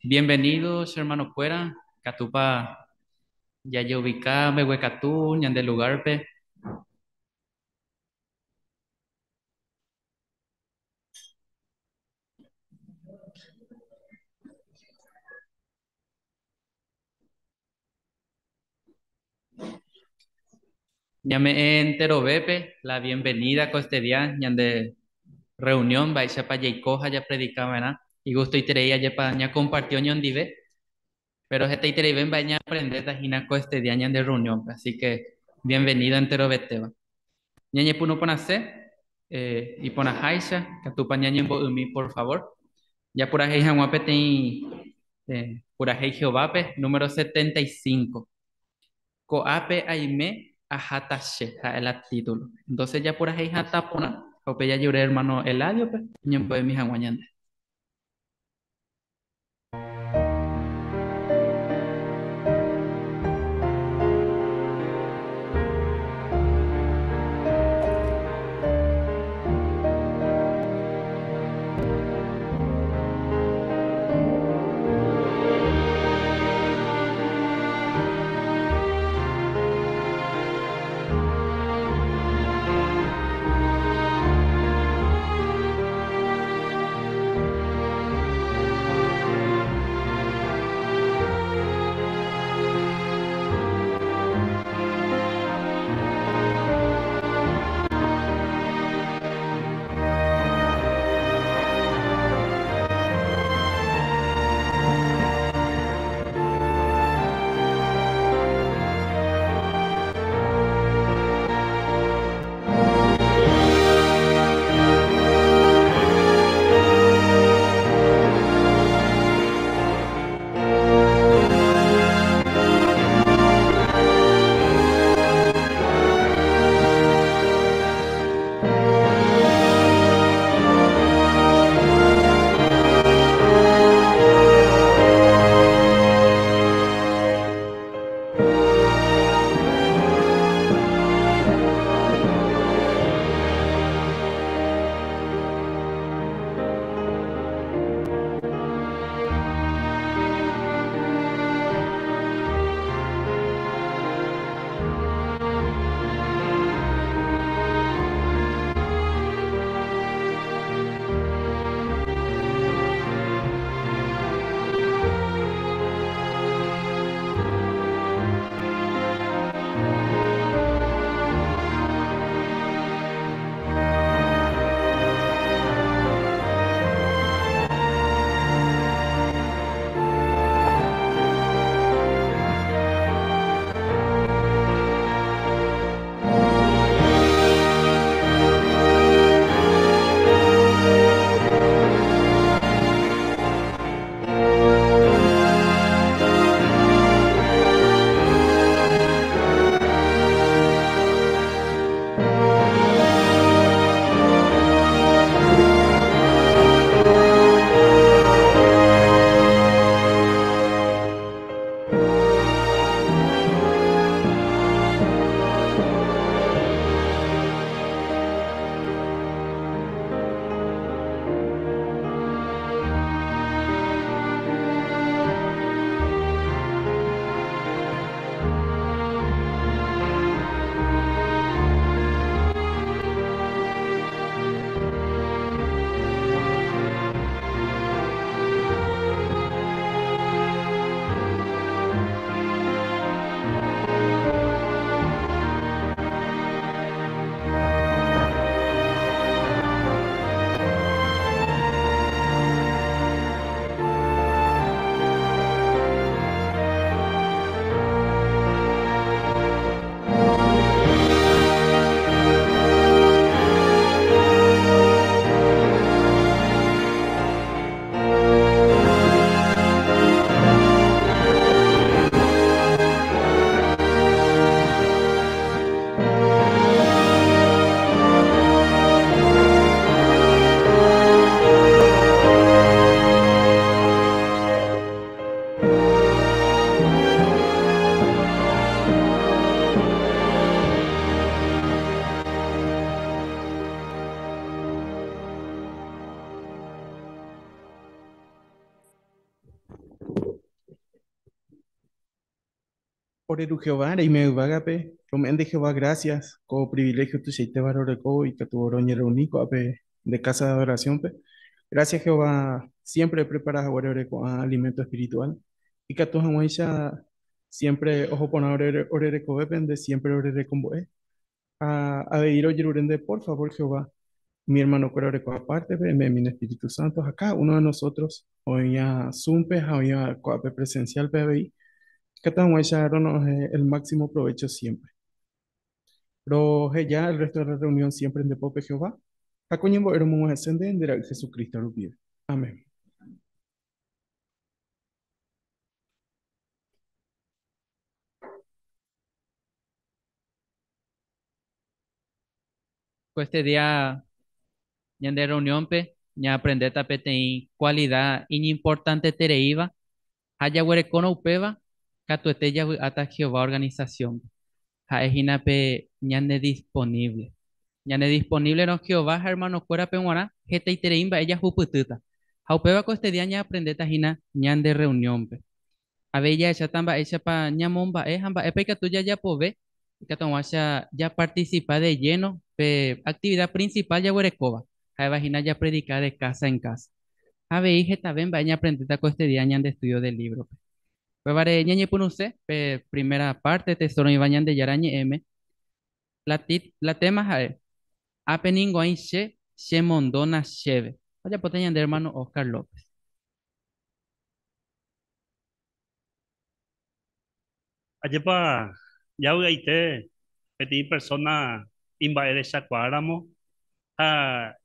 Bienvenidos, hermano-kuéra, katúpa jajeubika mbeguekatu ñande lugar-pe. Ñame'ẽ enterovépe la bienvenida ko este día ñande reunión mba'éichapa jaiko ha japredikava'erã. Igustoiterei ajépa ñakomparti oñondive, pero hetaitereive mba'e ñaaprendéta hína ko este día ñande reunión-pe. Así que bienvenido enterovetéva. Ñañepyrũ porãse, eh, iporãháicha, katúpa ñañembo'ymi por favor. Japurahéi hag̃ua peteĩ eh, purahéi Jehovápe, número 75. Ko'ápe aime aháta che, ha'e la título. Entonces japurahéi hatã porã ha upe jajure hermano Eladio-pe oñembo'emi hag̃ua ñande. Ore Ru Jehová, reime yvágape, rome'ẽ nde Jehová gracias ko privilegio tuichaitéva roreko ikatu roñereuni ko'ápe nde casa de adoración-pe. Gracias Jehová siempre prepara haguére ore ko'ã alimento espiritual. Ikatu hag̃uáicha siempre oho porã ore rekovépe nde siempre ore rekombo'e. Ha avei rojerure nde por favor Jehová, mi hermano-kuéra oreko apártepe, eme'ẽmína Espíritu Santo ha cada uno de nosotros oĩva Zoom-pe ha oĩva ko'ápe presencial-pe avei, ikatu hag̃uáicha rono'ẽ el máximo provecho siempre. Roheja el resto de la reunión siempre nde pópe Jehová, ha ko ñembo'e romog̃uahẽse nde nde Ra'y Jesucristo rupive. Amén. Ko este día ñande reunión-pe ñaaprendéta peteĩ cualidad iñimportantetereíva ha jaguerekórõ upéva katuete javy'áta Jehová organización-pe. Ha'ehína pe ñane disponible. Ñane disponible-rõ Jehová ha hermano-kuérape g̃uarã hetaiterei mba'e jahupytýta. Ha upéva ko este día ñaaprendéta hína ñande reunión-pe. Avei jahecháta mba'éichapa ñamomba'e ha mba'épa ikatu jajapove ikatu hag̃uáicha japarticipa de lleno pe actividad principal jaguerekóva, ha'éva hína japredika de casa en casa. Ha avei hetave mba'e ñaaprendéta ko este día ñande estudio de libro-pe. Upévare ñañepyrũse pe primera parte Tesoro oĩva Ñandejára Ñe'ẽme, la tema ha'e, Ápe ningo aĩ che, chemondóna chéve. Ojapóta ñande hermano Oscar López. Ajépa javy'aite peteĩ persona imba'erechakuaáramo ha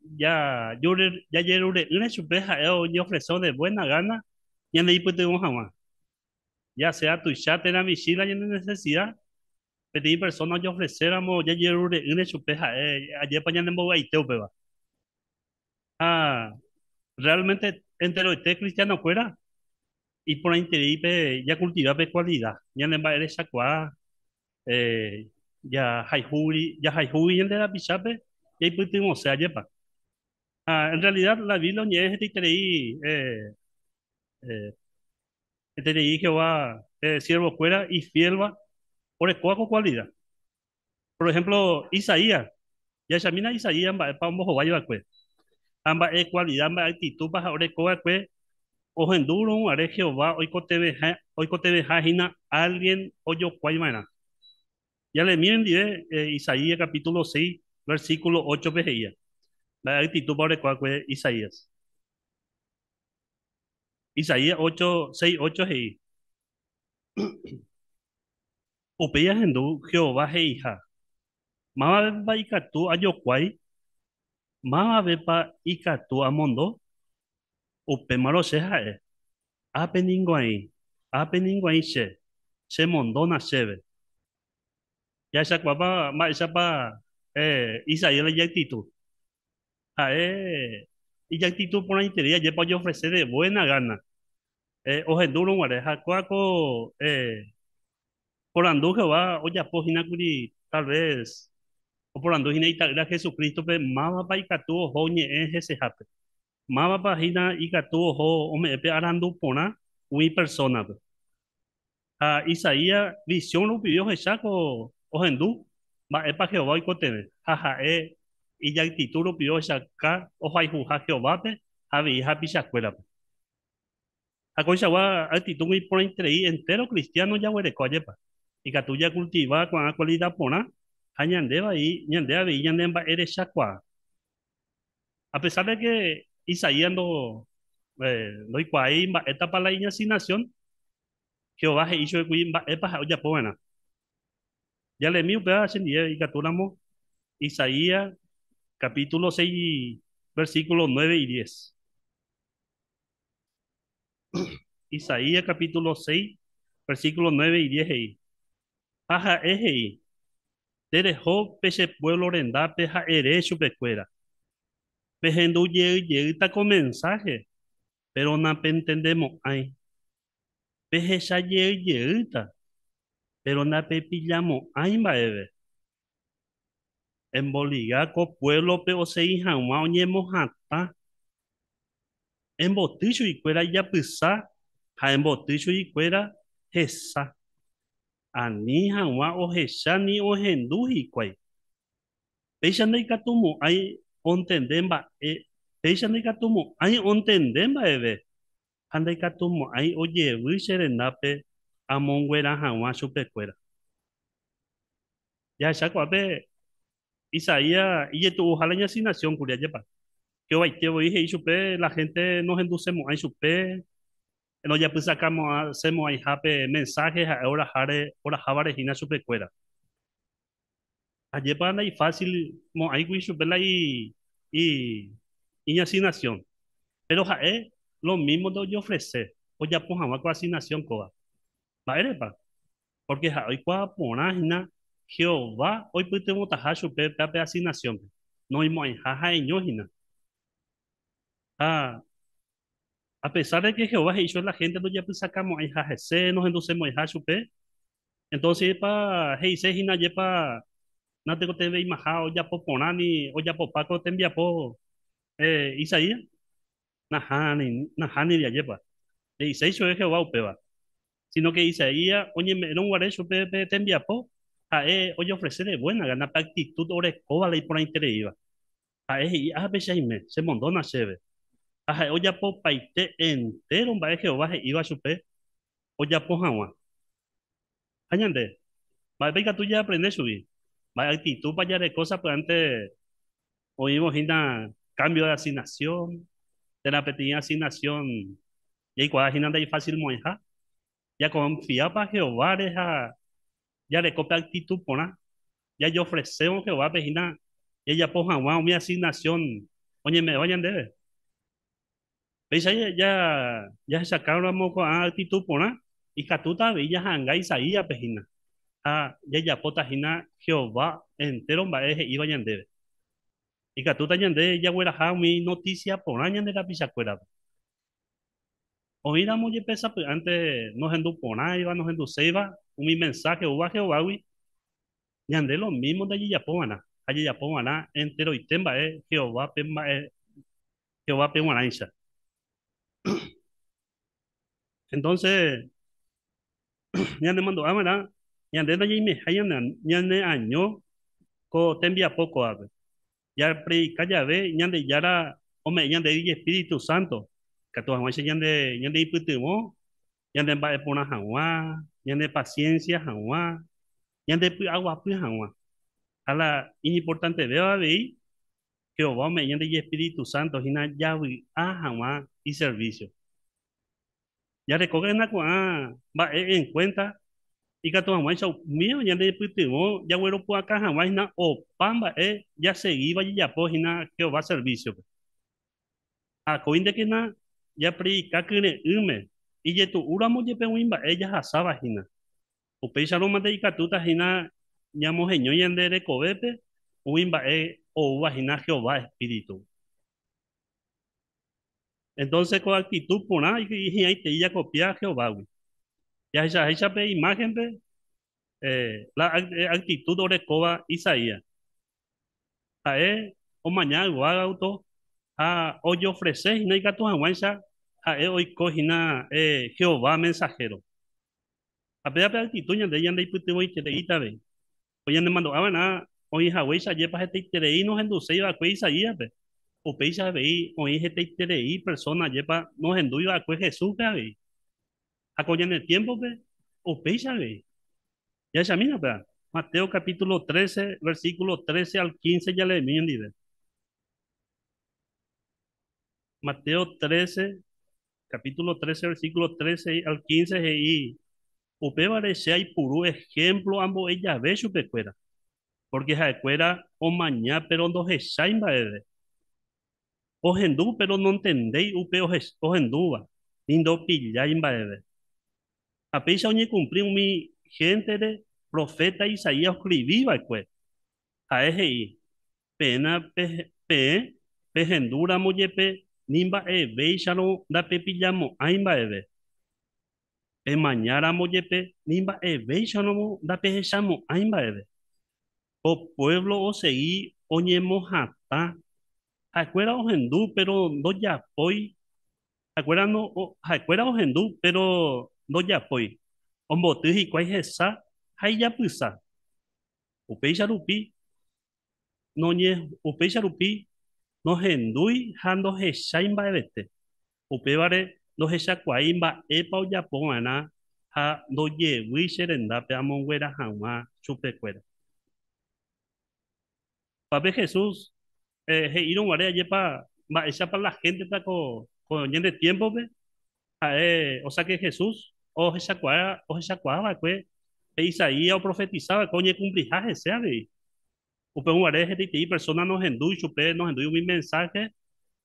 jajerure'ỹre chupe ha'e oñeofrese de buena gana ñandeipytyvõ hag̃ua. Ya sea tuicha térã michĩ la ñane necesidad, peteĩ persona ojeofreséramo jajerure'ỹre chupe ha'e ajépa ñanembovy'aite upéva. Ha realmente enteroite cristiano-kuéra iporãiterei pe jakultiva pe kualida, ñanemba'erechakuaa, jahayhúgui, jahayhúgui ñande rapichápe jaipytyvõse ajépa. Ha en realidad la Biblia oñe'ẽ hetaiterei hetaiterei Jehová siervo-kuéra ifielva orekóva ko kualida. Por ejemplo, Isaías. Jahechamína Isaías mba'épa ombohovái va'ekue. Ha mba'e kualida, mba'e actitúpa ha oreko va'ekue ohendúrõ guare Jehová oikotevẽha, oikotevẽha hína álgien ojokuái va'erã. Jaleemi hendive Isaías capítulo 6, versículo 8-pe he'íva. Mba'e actitúpa oreko va'ekue Isaías. Isaías 8, 6, 8 he'i. Upéi ahendu Jehová he'iha, Mávapepa ikatu ajokuái? Mávapepa ikatu amondo? Upémarõ che ha'e, Ápe ningo aĩ, ápe ningo aĩ che, chemondóna chéve. Jahechakuaápa mba'éichapa Isaías ijactitud? Ha'e ijactitud porãiterei ajépa ojeofrese de buena gana. Ohendúrõ guare ha kóa ko porandu Jehová ojapo hína kuri, tal vez oporandu hína ita'ýra Jesucrístope mávapa ikatu oho oñe'ẽ hesehápe. Mávapa hína ikatu oho ome'ẽ pe arandu porã umi persónape. Ha Isaías visión rupive ohecha ko ohendu mba'épa Jehová oikotevẽ, ha ha'e ijactitud rupive ohechauka ohayhuha Jehovápe ha avei hapichakuérape. Ha koichagua actitud iporãiterei entéro cristiano jaguereko ajépa. Ikatu jakultiva ko'ã kualida porã ha ñande vai, ñande avei ñane mba'erechakuaa. A pesar de que Isaías ndo, ndoikuaái mba'étapa la iñasignación, Jehová he'i chupekuri mba'épa ha'e ojapo va'erã. Jaleemi upéva chendive ikatúramo Isaías capítulo 6 versículo 9 y 10. Isaías capítulo 6, versículo 9 y 10 he'i, Ha ha'e he'i, Tereho pe che pueblo rendápe ha ere chupekuéra, Pehendu jey jeýta ko mensaje, péro napentendemo'ãi. Pehecha jey jeýta, péro ndapepillamo'ãi mba'eve. Emboliga ko puévlope osegi hag̃ua oñemohatã. Emboty chuguikuéra ijapysa ha emboty chuguikuéra hesa. Ani hag̃ua ohecha ni ohendu hikuái. Péicha ndaikatumo'ãi ontende mba'e, péicha ndaikatumo'ãi ontende mba'eve ha ndaikatumo'ãi ojevy che rendápe amonguera hag̃ua chupekuéra. Jahecha ko'ápe Isaías ijetu'uha la iñasignación kuri, ajépa. Jehovaite voi he'i chupe la gente nohendusemo'ãi chupe, nojapysakamo'ãsemo'ãiha pe mensaje ha'e oraháre orahávare hína chupekuéra. Ajépa ndaifásil mo'ãigui chupe la i i iñasignación. Péro ha'e lo mísmonte ojeofrese ojapo hag̃ua ko asignación kóva. Mba'érepa? Pórke ha'e oikuaa porã hína Jehová oipytyvõtaha chupe pe asignasiónpe, noĩmo'ãiha ha'eño hína. Ha apesár de ke Jehová he'i chupe la hénte ndojapysakamo'ãiha hese, nohendusemo'ãiha chupe, entónsepa he'ise hína ajépa natekotevẽimaha ojapo porã ni ojapopa ko tembiapo Isaías? Nahániri, nahániri ajépa. Nde'iséi chupe Jehová upéva. Síno ke Isaías oñeme'ẽrõ guare chupe pe tembiapo, ha'e ojeofrese de buena gana pe actitud orekóva la iporãitereíva. Ha'e he'i, Ápe che aime, chemondóna chéve. Ha ha'e ojapopaite entéro mba'e Jehová he'íva chupe ojapo hag̃ua. Ha ñande, mba'épa ikatu jaaprende chugui? Mba'e actitúpa jareko sapy'ánte oĩvo hína cambio de asignación térã peteĩ asignación jaikuaa hína ndaifásilmo'ãiha? Jakonfiápa Jehováre ha jareko pe actitud porã? Jajeofresévo Jehovápe hína jajapo hag̃ua umi asignación oñeme'ẽva ñandéve? Péicha jahechakáramo ko'ã actitud porã, ikatúta avei jaha'anga Isaíaspe hína ha jajapóta hína Jehová entéro mba'e he'íva ñandéve. Ikatúta ñande jagueraha umi notísia porã ñande rapichakuérape. Oĩramo jepe sapy'ánte nohenduporãiva, nohenduséiva umi mensáhe oúva Jehovágui, ñande lomímo ndajajapova'erã ha jajapova'erã enteroite mba'e Jehovápe mba'e Jehovápe g̃uarãicha. Entonce, ñanemandu'a va'erã ñande ndañaimeha ñaneaño ko tembiapo ko'ápe. Japredika jave Ñandejára ome'ẽ ñandéve ijespíritu sánto, ikatu hag̃uáicha ñande ñandeipytyvõ ñanemba'eporã hag̃ua, ñanepasiénsia hag̃ua, ñandepy'aguapy hag̃ua. Ha la iñimportantevéva avei, Jehová ome'ẽ ñande ijespíritu sánto hína javy'a hag̃ua iservísio. Jarekókena ko'ã mba'e enkuénta ikatu hag̃uáicha umíva ñanepytyvõ jagueropu'aka hag̃ua hína opa mba'e jasegíva jajapo hína Jehová servísiope. Ha akóintekena japredika kyre'ỹme ijetu'úramo jepe umi mba'e jahasáva hína. Upéicharõ mante ikatúta hína ñamoheñói ñande rekovépe umi mba'e oúva hína Jehová espíritu. Entonces ko actitud porã hi'ãitei jakopia Jehovágui. Jahechaháicha pe imágenpe la actitud orekóva Isaías. Ha'e omaña yvágauto ha ojeofrese hína ikatu hag̃uáicha ha'e oiko hína Jehová mensahéro. Ha péva pe actitud ñande ñandeipytyvõitereíta avei. Ko ñanemandu'a va'erã oĩ haguéicha ajépa hetaiterei nohenduséi va'ekue Isaíaspe, upéicha avei oĩ hetaiterei persóna ajépa nohendúi va'ekue Jesúspe avei. Ha ko ñane tiémpope upéicha avei. Jahechamína upéva, Mateo capítulo 13, versículo 13 al 15 jaleemi ñandive. Mateo 13, capítulo 13, versículo 13 al 15 he'i, Upévare che aipuru ehémplo ambo'e jave chupekuéra, pórke ha'ekuéra omaña péro ndohechái mba'eve, ohendu péro nontendéi upe ohendúva, ni ndopillái mba'eve. Ha péicha oñekumpli umi héntere proféta Isaías oskrivi va'ekue. Ha'e he'i, Peẽna peẽ pehendúramo jepe ni mba'evéicharõ ndapepillamo'ãi mba'eve. Pemañáramo jepe ni mba'evéicharõ ndapehechamo'ãi mba'eve. Ko puévlo osegi oñemohatã, ha'ekuéra ohendu péro ndojapói Ha'ekuéra no, ha'ekuéra ohendu, péro ndojapói. Omboty hikuái hesa Ha ijapysa. Upéicha rupi noñe upéicha rupi nohendúi ha ndohechái mba'evete. Upévare ndohechakuaái mba'épa ojapo va'erã ha ndojevýi che rendápe amonguera hag̃ua chupekuéra. Pape Jesús he'írõ guare ajépa mba'éichapa la hénteta ko ñande tiémpope, ha'e osea ke Jesús ohechakuaa ohechakuaa va'ekue pe Isaías oprofetisa va'ekue oñekumpliha hese avei. Upérõ guare hetaitei persóna nohendúi chupe, nohendúi umi mensáhe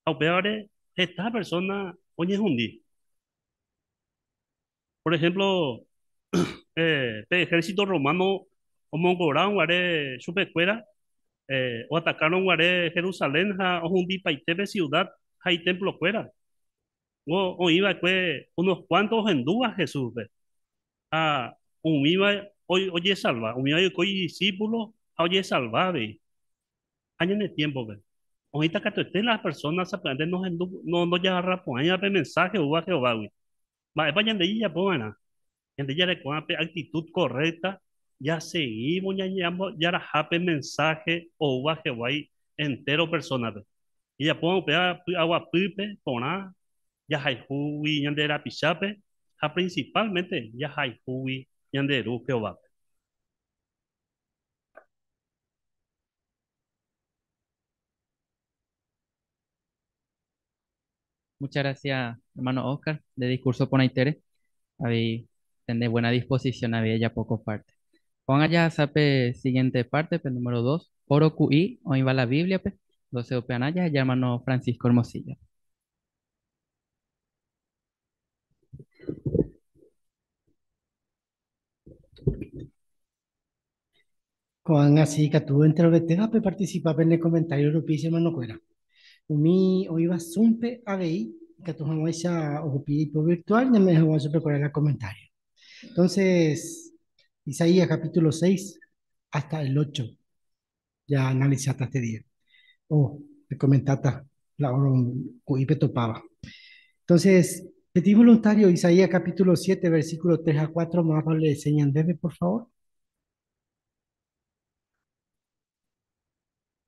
ha upévare heta persóna oñehundi. Por ehémplo, pe ehérsito rrománo omongorárõ guare chupekuéra, oatakárõ guare Jerusalén ha ohundipaite pe siuda ha itemplokuéra, oĩ va'ekue unos kuánto ohendúva Jesúspe ha umíva ojesalva, umíva oiko idisípulo ha ojesalva avei. Ha ñane tiémpope, oĩta katuete las persóna sapy'ánte nohendu, ndojagarraporãiva pe mensáhe oúva Jehovágui. Mba'épa ñande jajapo va'erã? Ñande jareko'ã pe actitud correcta jasegívo jaraha pe mensaje oúva Jehovágui entéro persónape. Jajapóva upéva py'aguapýpe porã jahayhúgui ñande rapichápe ha principalmente jahayhúgui ñande Ru Jehovápe. Muchas gracias, hermano Oscar, de discurso porãitére. Avei pende buena disposición avei ajapo ko parte. Ko'ág̃a jahasa pe siguiente parte, pe número dos, Oro ku'i oĩva la Biblia-pe, 12 upearã jaheja hermano Francisco Hermosilla. Ko'ág̃a si ikatu enterovetéva pepartisipa pene komentario rupi che hermanokuéra. Umi oĩva Zoom-pe avei ikatu hag̃uáicha ohupi ipo virtual ñame'ẽ hag̃ua chupekuéra la komentario. Entonces, Isaías capítulo 6 hasta el 8 ya analizáta este día. O pekomentáta la oro ku'i petopáva. Entonces, peteĩ voluntario Isaías capítulo 7 versículo 3 a 4 mávapa oleese ñandéve, por favor.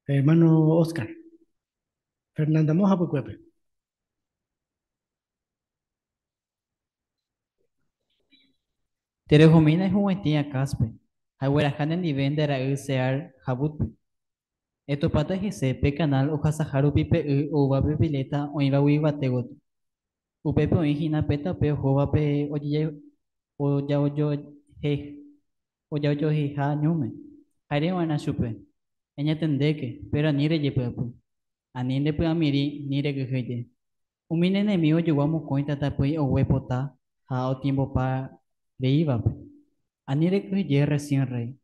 Hermano Oscar. Fernanda Moja pykuépe. Terehomína ehuguaitĩ Acázpe, ha egueraha nendive nde ra'y Sear Jabútpe. Etopáta hese pe kanál ohasaha rupi pe y oúva pe piléta oĩvagui yvate gotyo. Upépe oĩ hína pe tape ohóva pe ojaojoheiha ñúme, ha ere va'erã chupe, Eñatendéke, péro ani rejepy'apy. Ani ndepy'amirĩ ni rekyhyje. Umi ne enemigo ojogua mokõi tatapỹi ogue pota ha otiembopa reívape. Ani rekyhyje Resín rréi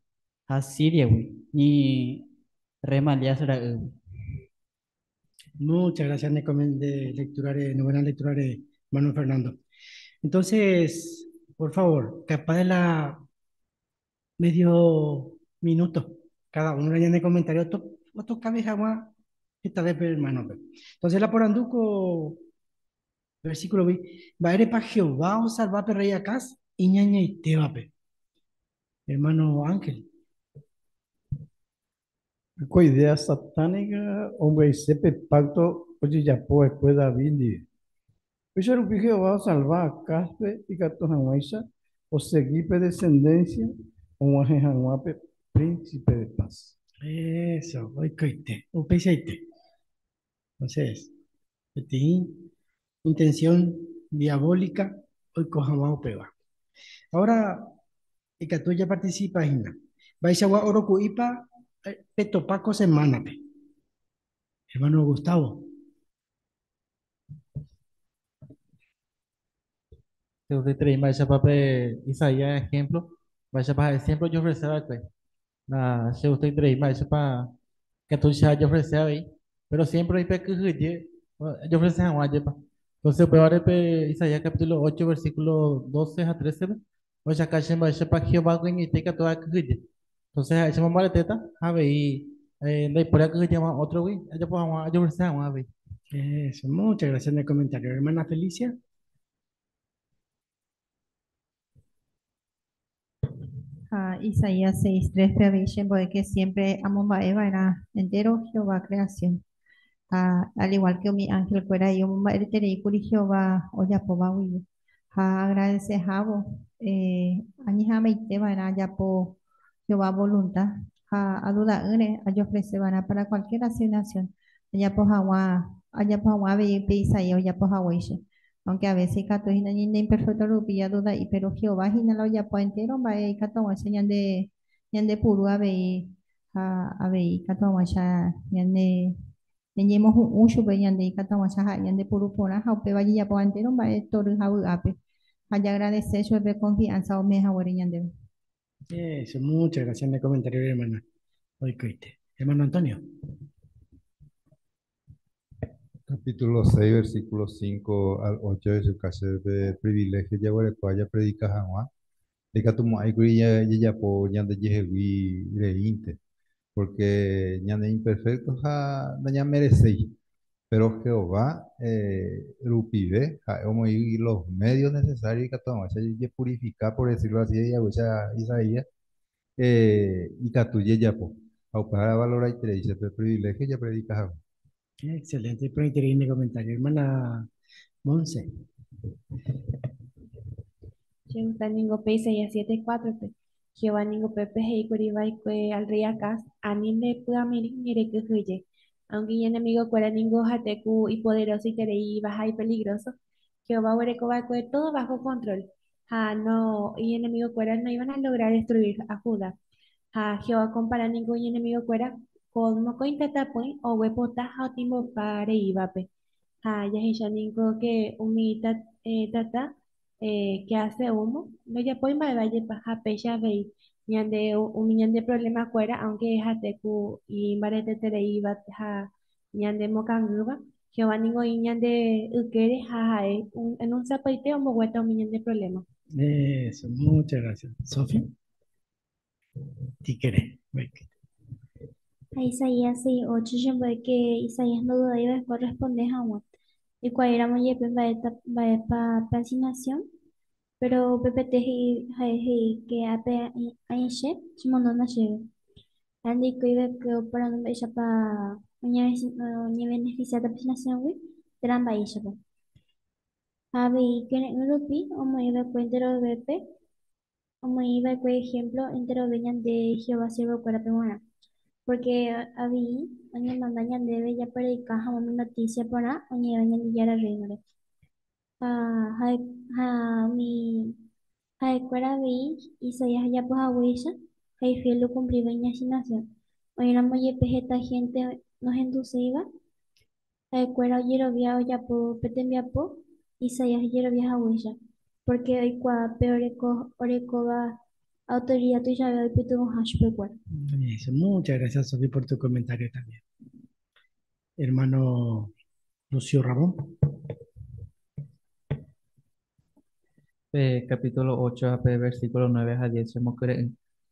ha Síriagui ni Remalias ra'ýgui. Muchas gracias ne lectura ne buena lectura de hermano Fernando. Entonces, por favor, capaz de la medio minuto cada uno le ñane comentario otokave hag̃ua hetave pe hermano-pe. Entonces la porandu ko versículo-gui, Mba'érepa Jehová osalva pe rey Acaz iñañaitévape? Hermano Ángel. Ko idea satánica ombyaise pe pacto ojejapo va'ekue David ndive. Péicha rupi Jehová osalva Acázpe ikatu hag̃uáicha osegi pe desendénsia og̃uahẽ hag̃ua pe Prínsipe de Paz. Eso, oikoite, upeichaite. Entonces, peteĩ intención diabólica oiko hag̃ua upéva. Ahora, ikatu japarticipa hína. Mba'eichagua oro ku'ípa petopa ko semánape? Hermano Gustavo. Chegustaiterei mba'éichapa pe Isaías ehémplo, mba'éichapa ha'e siémpre ojeofrese va'ekue. La chegustaiterei mba'éichapa ikatu che ajeofrese avei, péro siémpre oĩ pe kyhyje ajeofrese hag̃ua ajépa. Entónse upévare pe Isaías kapítulo 8 versíkulo 12 ha 13-pe ohechauka che mba'éichapa Jehová guiañoite ikatu akyhyje. Entónse ha'e chemombaretéta ha avei ndaipóri akyhyje hag̃ua ótrogui ajapo hag̃ua ajeofrese hag̃ua avei. Eso, muchas gracias en el comentario. Hermana Felicia. Ha Isaías 6:3 pe avei chembo'e que siempre amomba'eva'erã entero Jehová creación. Ha al igual que umi ángel-kuéra he'i omomba'eterei kuri Jehová ojapóva guive. Ha agradesehávo añeha'ãmaiteva'erã ajapo Jehová voluntad ha aduda'ỹre ajeofreceva'erã para cualquier asignación ajapo hag̃ua ajapo hag̃ua avei pe Isaías ojapo haguéicha. Aunque a veces ikatu hína ñande imperfecto rupi jaduda'i, pero Jehová hína la ojapo entero mba'e ikatu hag̃uáicha ñande ñandepuru avei ha avei ikatu hag̃uáicha ñande ñañemohu'ũ chupe ñande ikatu hag̃uáicha ha'e ñandepuru porã ha upéva jajapo entero mba'e tory ha vy'ápe ha jaagradece chupe pe confianza ome'ẽ haguére ñandéve. Eso, muchas gracias en el comentario, hermana. Oikoite. Hermano Antonio. Capítulo 6, versículo 5 al 8 de su casa de privilegio jaguerekóva japredika hag̃ua ndaikatumo'ãikuri jajapo ñandejehegui reínte porque ñane imperfecto ha nañamerecéi pero Jehová rupive ha'e omoĩ los medios necesarios ikatu hag̃uáicha jajepurifica por decirlo así he'ihaguéicha Isaías ikatu jajapo ha upéva valoraiterei pe privilegio japredika hag̃ua. Excelente, iporãiterei ne comentario. Hermana Monse. Che gusta ningo pe Isaías 7:4-pe. Jehová ningo pépe he'íkuri va'ekue al rey Acaz, Ani ndepy'amirĩ ni rekyhyje. Aunque iñenemigokuéra ningo ha'ete ku ipoderosoitereíva ha ipeligroso, Jehová oguereko va'ekue todo bajo control ha no iñenemigokuéra no iban a lograr destruir a Judá. Ha Jehová okompara ningo iñenemigokuéra con mokõi tatapỹi ogue pota ha otimbopa reívape. Ha jahecha ningo que umi tata que hace humo ndojapói mba'eve jepa ha péicha avei ñande umi ñande problema-kuéra aunque ha'ete ku imbaretetereíva ha ñande mokangýva, Jehová ningo oĩ ñande ykére ha ha'e en un sapaite omboguéta umi ñande problema. Eso, muchas gracias. Sofi, Tikere. Ha Isaías 6:8 chembo'e que Isaías ndodudái va'ekue orresponde hag̃ua. Oikuaáramo jepe mba'épa pe asignación, pero upepete he'i ha'e he'i que ápe aĩ che, chemondóna chéve. Ha ndaikói va'ekue oporandu mba'éichapa oñebeneficiáta pe asignación-gui térã mba'éichapa. Ha avei kyre'ỹ rupi omoĩ va'ekue enterovépe omoĩ va'ekue ehémplo enterove ñande Jehová siervokuérape g̃uarã, pórke avei oñemanda ñandéve japredika hag̃ua umi notísia porã oñe'ẽva Ñandejára Rréinore. Ha ha umi ha'ekuéra avei Isaías ojapo haguéicha ha ifiél okumplíva iñasignasión. Oĩramo jepe heta hénte nohenduséiva, Ha'ekuéra ojerovia ojapo pe tembiapo Isaías ojerovia haguéicha, pórke oikuaa pe orekóva autorida tuichave oipytyvõha chupekuéra. Eso, muchas gracias Sofi por tu comentario también. Hermano Lucio Ramón. Pe capítulo 8 ha pe versículo 9 ha 10 chemokyre'ỹ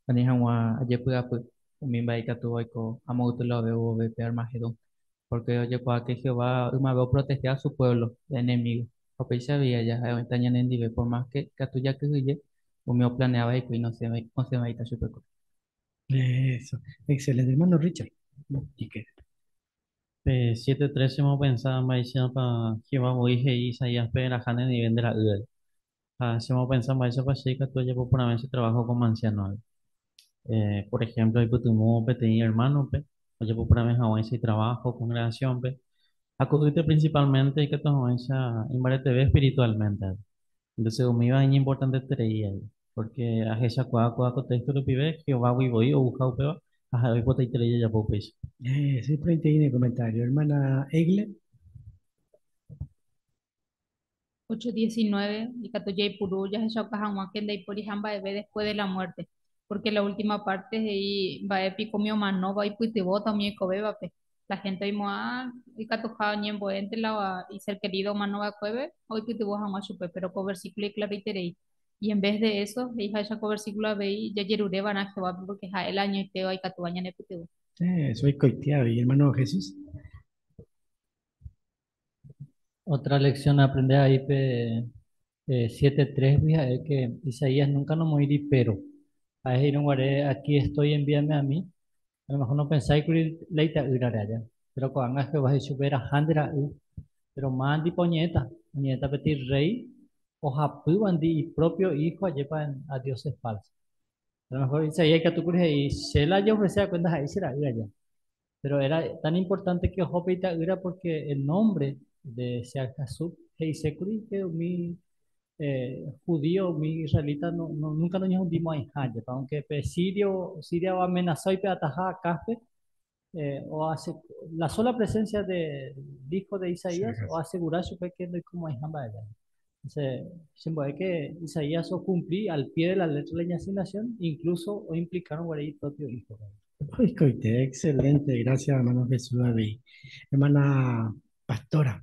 ani hag̃ua ajepy'apy umi mba'e ikatúva oiko amoytylove vove pe Armagedón. Porque ojekuaa que Jehová ymave oprotehe a su pueblo de enemigo. Ha upéicha avei aja ha'e oĩta ñanendive por más que ikatu jakyhyje umi oplaneáva hikuái nosẽvaíta chupekuéra. Eso, excelente, hermano Richard. Iker. Pe 7:3 chemopensa mba'éichapa Jehová voi he'i Isaíaspe eraha nendive nde ra'ýre. Ha chemopensa mba'éichapa che ikatu ajapo porãve che trabajo como anciano. Por ejemplo, aipytyvõ peteĩ hermano-pe ojapo porãve hag̃uáicha itrabajo congregación-pe ha ko'ýte principalmente ikatu hag̃uáicha imbareteve espiritualmente. Entonces umíva iñimportanteterei avei, porque ahechakuaa kóva ko texto rupive Jehovágui voi ouha upéva ha ha'e oipotaiterei jajapo upéicha. Siempre ne comentario. Hermana Egle. 8.19 ikatu jaipuru jahechauka hag̃ua que ndaiporiha mba'eve después de la muerte, porque la última parte he'i mba'e piko umi omanóva oipytyvõta umi oikovévape. La gente oimo'ã ikatuha oñembo'énte la iser querido omanova'ekuépe oipytyvõ hag̃ua chupe, pero ko versículo iclaroiterei. Y en vez de eso, he'iháicha ko versículo avei jajerureva'erã Jehovápe porque ha'e la añoitéva ikatúva ñanepytyvõ. Eso oikoite avei, hermano Jesús. Otra lección a aprender ahí pe 7.3 gui ha'e que Isaías nunca nomoĩri pero. Ha'e he'írõ guare aquí estoy, envíame a mí, a lo mejor nopensáikuri la ita'ýrare aja, pero ko'ág̃a Jehová he'i chupe eraha nde ra'y, pero mávandi oñe'ẽta, oñe'ẽta peteĩ rey ohapývandi ipropio hijo ajépa a dioses falsos. A lo mejor Isaías ikatúkuri he'i che la ajeofrece va'ekue ndaha'éi che ra'y aja. Pero era tan importante que oho pe ita'ýra porque el nombre de Sear-Jasub he'isékuri que umi judío, umi israelita no, no, nunca noñehundimo'ãiha jepa, aunque pe sirio, Siria oamenasa oipe'ataha Acazpe, o ase, la sola presencia del hijo de Isaías oasegura chupe que ndoikomo'ãiha mba'eve. Entonces, chembo'e que Isaías ocumpli al pie de la letra la asignación, incluso oimplicaron guare propio hijo. Oikoite, excelente, gracias hermano Jesús avei. Hermana pastora.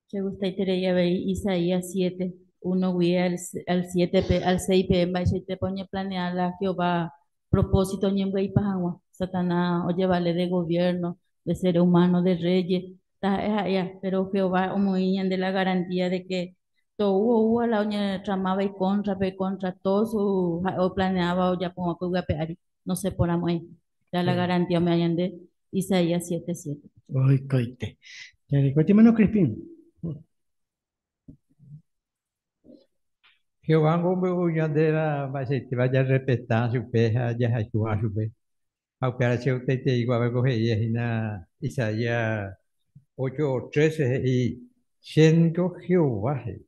Che gustaiterei avei Isaías 7, 1 guie al, al 7 pe, al 6 pe mba'eichaitépa oñeplanea la Jehová propósito oñembyaipa hag̃ua. Satanás ojevale de gobierno, de seres humanos, de reyes, taha'e ha'éa, pero Jehová omoĩ ñande la garantía de que tou oúva la oñetramáva icóntrape, contra todo su ha'e oplaneáva ojapóva ko yvy ape ári, nosẽporãmo'ãi. Da la garantía ome'ẽ ñande Isaías 7, 7. Oikoite. Jarekóti hermano Crispín. Jehová omombe'u ñandéve mba'eichaitépa jarrespeta chupe ha jahayhuha chupe. Ha upévare che gustaiterei ko he'i hína Isaías 8:13 he'i, Che niko Jehová he'i,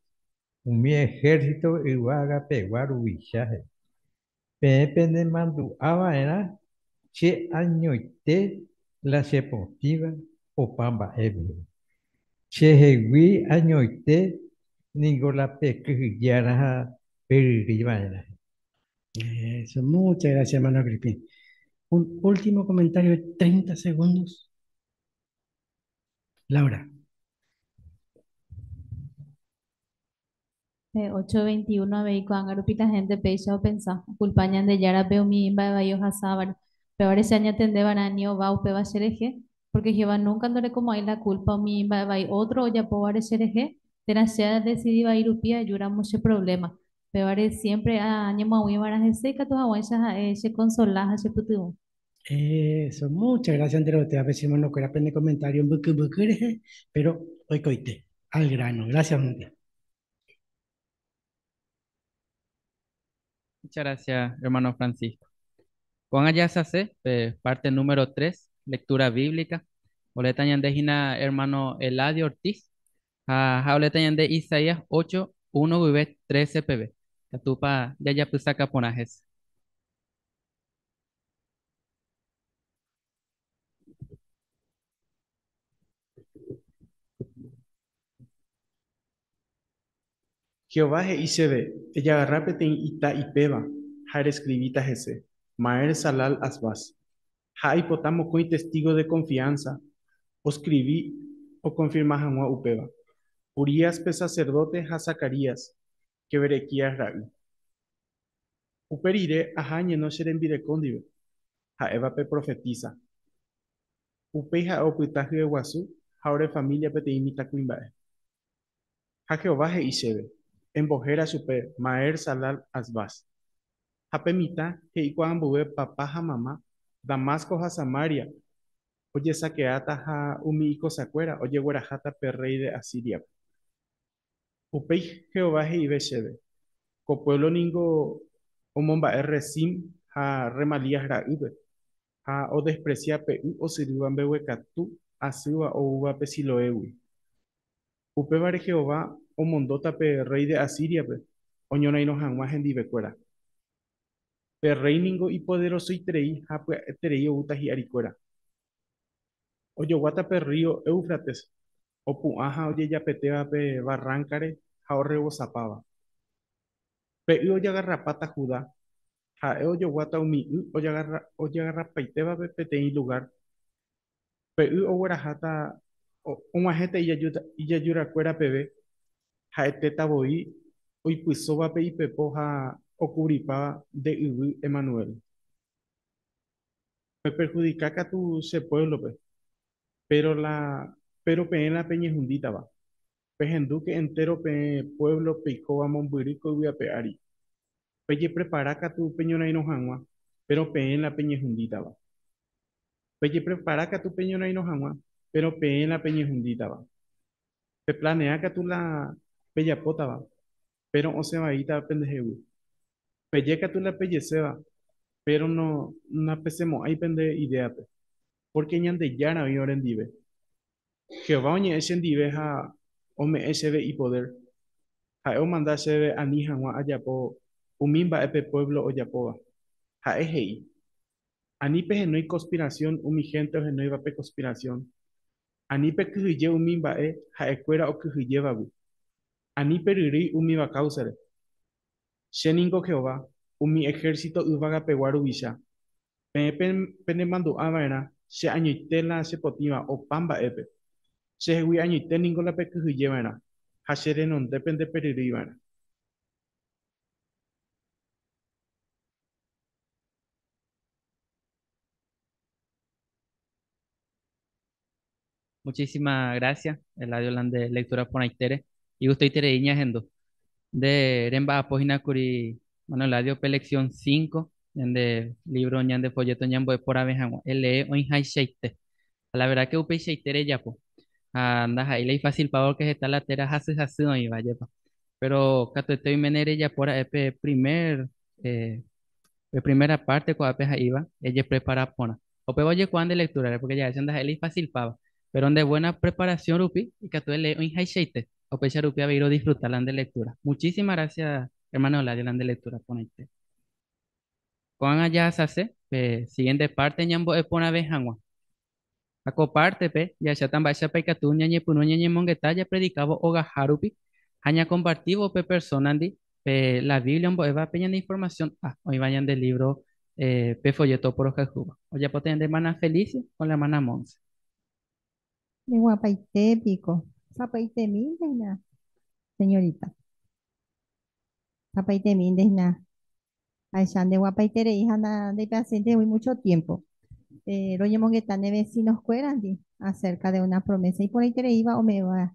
umi ehérsito yvágapegua ruvicha he'i. Peẽ penemandu'a va'erã che añoite la chepotĩva opa mba'épe. Chehegui añoite ningo la pekyhyje'arã ha peryrýi va'erã. Eso, muchas gracias, hermano Crispín. Un último comentario de 30 segundos. Laura. Pe 8:21 avei ko'ág̃a rupi la hénte péicha opensa, okulpa Ñandejárape umi mba'e vai ohasávare. Upévare che añatendeva'erã ani ova upéva cherehe, pórke Jehová núnka ndorekomo'ãi la kúlpa umi mba'e vai ótro ojapóvare cherehe, térã che adesidi vai rupi ajúramo che provléma. Upévare siémpre añemoag̃uiva'erã hese ikatu hag̃uáicha ha'e chekonsola ha chepytyvõ. Eso, muchas gracias enterovete che hermanokuéra pene comentario mbyky mbyky rehe, pero oikoite, al grano. Gracias, gente. Muchas gracias, hermano Francisco. Ko'ág̃a jahasase pe parte número 3, lectura bíblica. Oleéta ñande hína hermano Eladio Ortiz ha ha oleéta ñande Isaías 8, 1 guive 13 peve. Ikatúpa jajapysaka porã hese. Jehová he'i chéve, Ejagarra peteĩ ita ipéva ha ereskrivíta hese, Maher-Salal-Hasbaz. Ha aipota mokõi testígo de konfiánsa oskrivi okonfirma hag̃ua upéva, Urías pe saserdóte ha Zacarías, Jeberequías ra'y. Upe rire aha añeno che rembireko ndive, ha'éva pe profetísa. Upéi ha'e opyta hyeguasu ha ore família peteĩ mitãkuimba'e. Ha Jehová he'i chéve, Embohéra chupe Maher-Salal-Hasbaz. Ha pe mitã he'ikuaa ambue papa ha mama, Damasco ha Samaria ojesakeáta ha umi ikosakuéra ojegueraháta pe rréi de Asíriape. Upéi Jehová he'ive chéve, Ko puévlo ningo omomba'e Rezín ha Remalías ra'ýpe, ha odespresia pe y osyrýva mbeguekatu asýva oúva pe Siloégui. Upévare Jehová omondóta pe rréi de Asíriape oñorairõ hag̃ua hendivekuéra. Pe rréi ningo ipoderosoiterei ha pya'eterei oúta hi'arikuéra. Ojoguáta pe rrío Éufrates opu'ã ha ojejapetéva pe varránkare ha orrevosapáva. Pe y ojagarrapáta Judá, ha'e ojoguáta umi y ojagarrapaitévape peteĩ lugár. Pe y ogueraháta og̃uahẽta ijajurakuéra peve, ha'etéta voi oipysóva pe ipepo ha okuvripáva nde yvy, Emanuel. Peperhudika katu che puévlope, péro la péro peẽ la peñehundítava. Pehendúke entéro peẽ puévlo peikóva mombyry ko yvy ape ári. Pejeprepara katu peñorairõ hag̃ua, péro peẽ la peñehundítava. Pejeprepara katu peñorairõ hag̃ua, péro peẽ la peñehundítava. Peplanea katu la pejapótava, péro osẽ vaíta pendehegui. Peje katu la pejeséva, péro no napesẽmo'ãi pende idéape, pórke Ñandejára oĩ orendive. Jehová oñe'ẽ chendive ha ome'ẽ chéve ipodér. Ha'e omanda chéve ani hag̃ua ajapo umi mba'e pe puévlo ojapóva. Ha'e he'i, Ani pehenói konspirasión umi hénte ohenóivape konspirasión. Ani pekyhyje umi mba'e ha'ekuéra okyhyjévagui. Ani peryrýi umíva káusare. Che ningo Jehová, umi ehérsito yvagapegua ruvicha. Peẽ penemandu'a va'erã che añoite la chepotĩva opa mba'épe. Chehegui añoite ningo la pekyhyje va'erã, ha che renondépe ndeperyrýi va'erã. Muchísimas gracias, Eladio la nde lectura porãitére. Igustoiterei ñahendu. Nde remba'apo hína kuri, hermano Eladio, pe lección 5, ñande libro, ñande folleto ñambo'e porãve hag̃ua. Elee oĩhaichaite. Ha la verdad que upeichaite rejapo. Ha ndaha'éi la ifacilpa porque heta la téra hasy hasy oĩva, ajépa. Pero katuete oiméne rejapo ra'e pe primer, eh, pe primera parte ko'ápe ha'íva, ejeprepara porã. Upéva ojekuaa nde lectura-re, porque jahecha ndaha'éi la ifacilpáva. Pero nde buena preparación rupi, ikatu elee oĩhaichaite. Upéicha rupi avei rodisfruta la nde lectura. Muchísimas gracias, hermano Eladio, la nde lectura porãite. Ko'ág̃a jahasase pe siguiente parte ñambo'e porãve hag̃ua. Ha ko pártepe jahecháta mba'éichapa ikatu ñañepyrũ ñañemongeta japredikávo ogaha rupi ha ñakompartívo pe persónandi pe la Biblia ombo'éva pe ñane informasión A oĩva ñande lívro pe folléto oporohayhúva. Ojapóta ñande ermána Felicia con la ermána Montse. Ndeguapaite piko. Sapy'aitemínte hína, señorita. Sapy'aitemínte hína. Ahecha ndeguapaiterei ha ndaipacientegui mucho tiempo. Roñemongeta ne vecino-kuérandi acerca de una promesa iporãitereíva ome'ẽva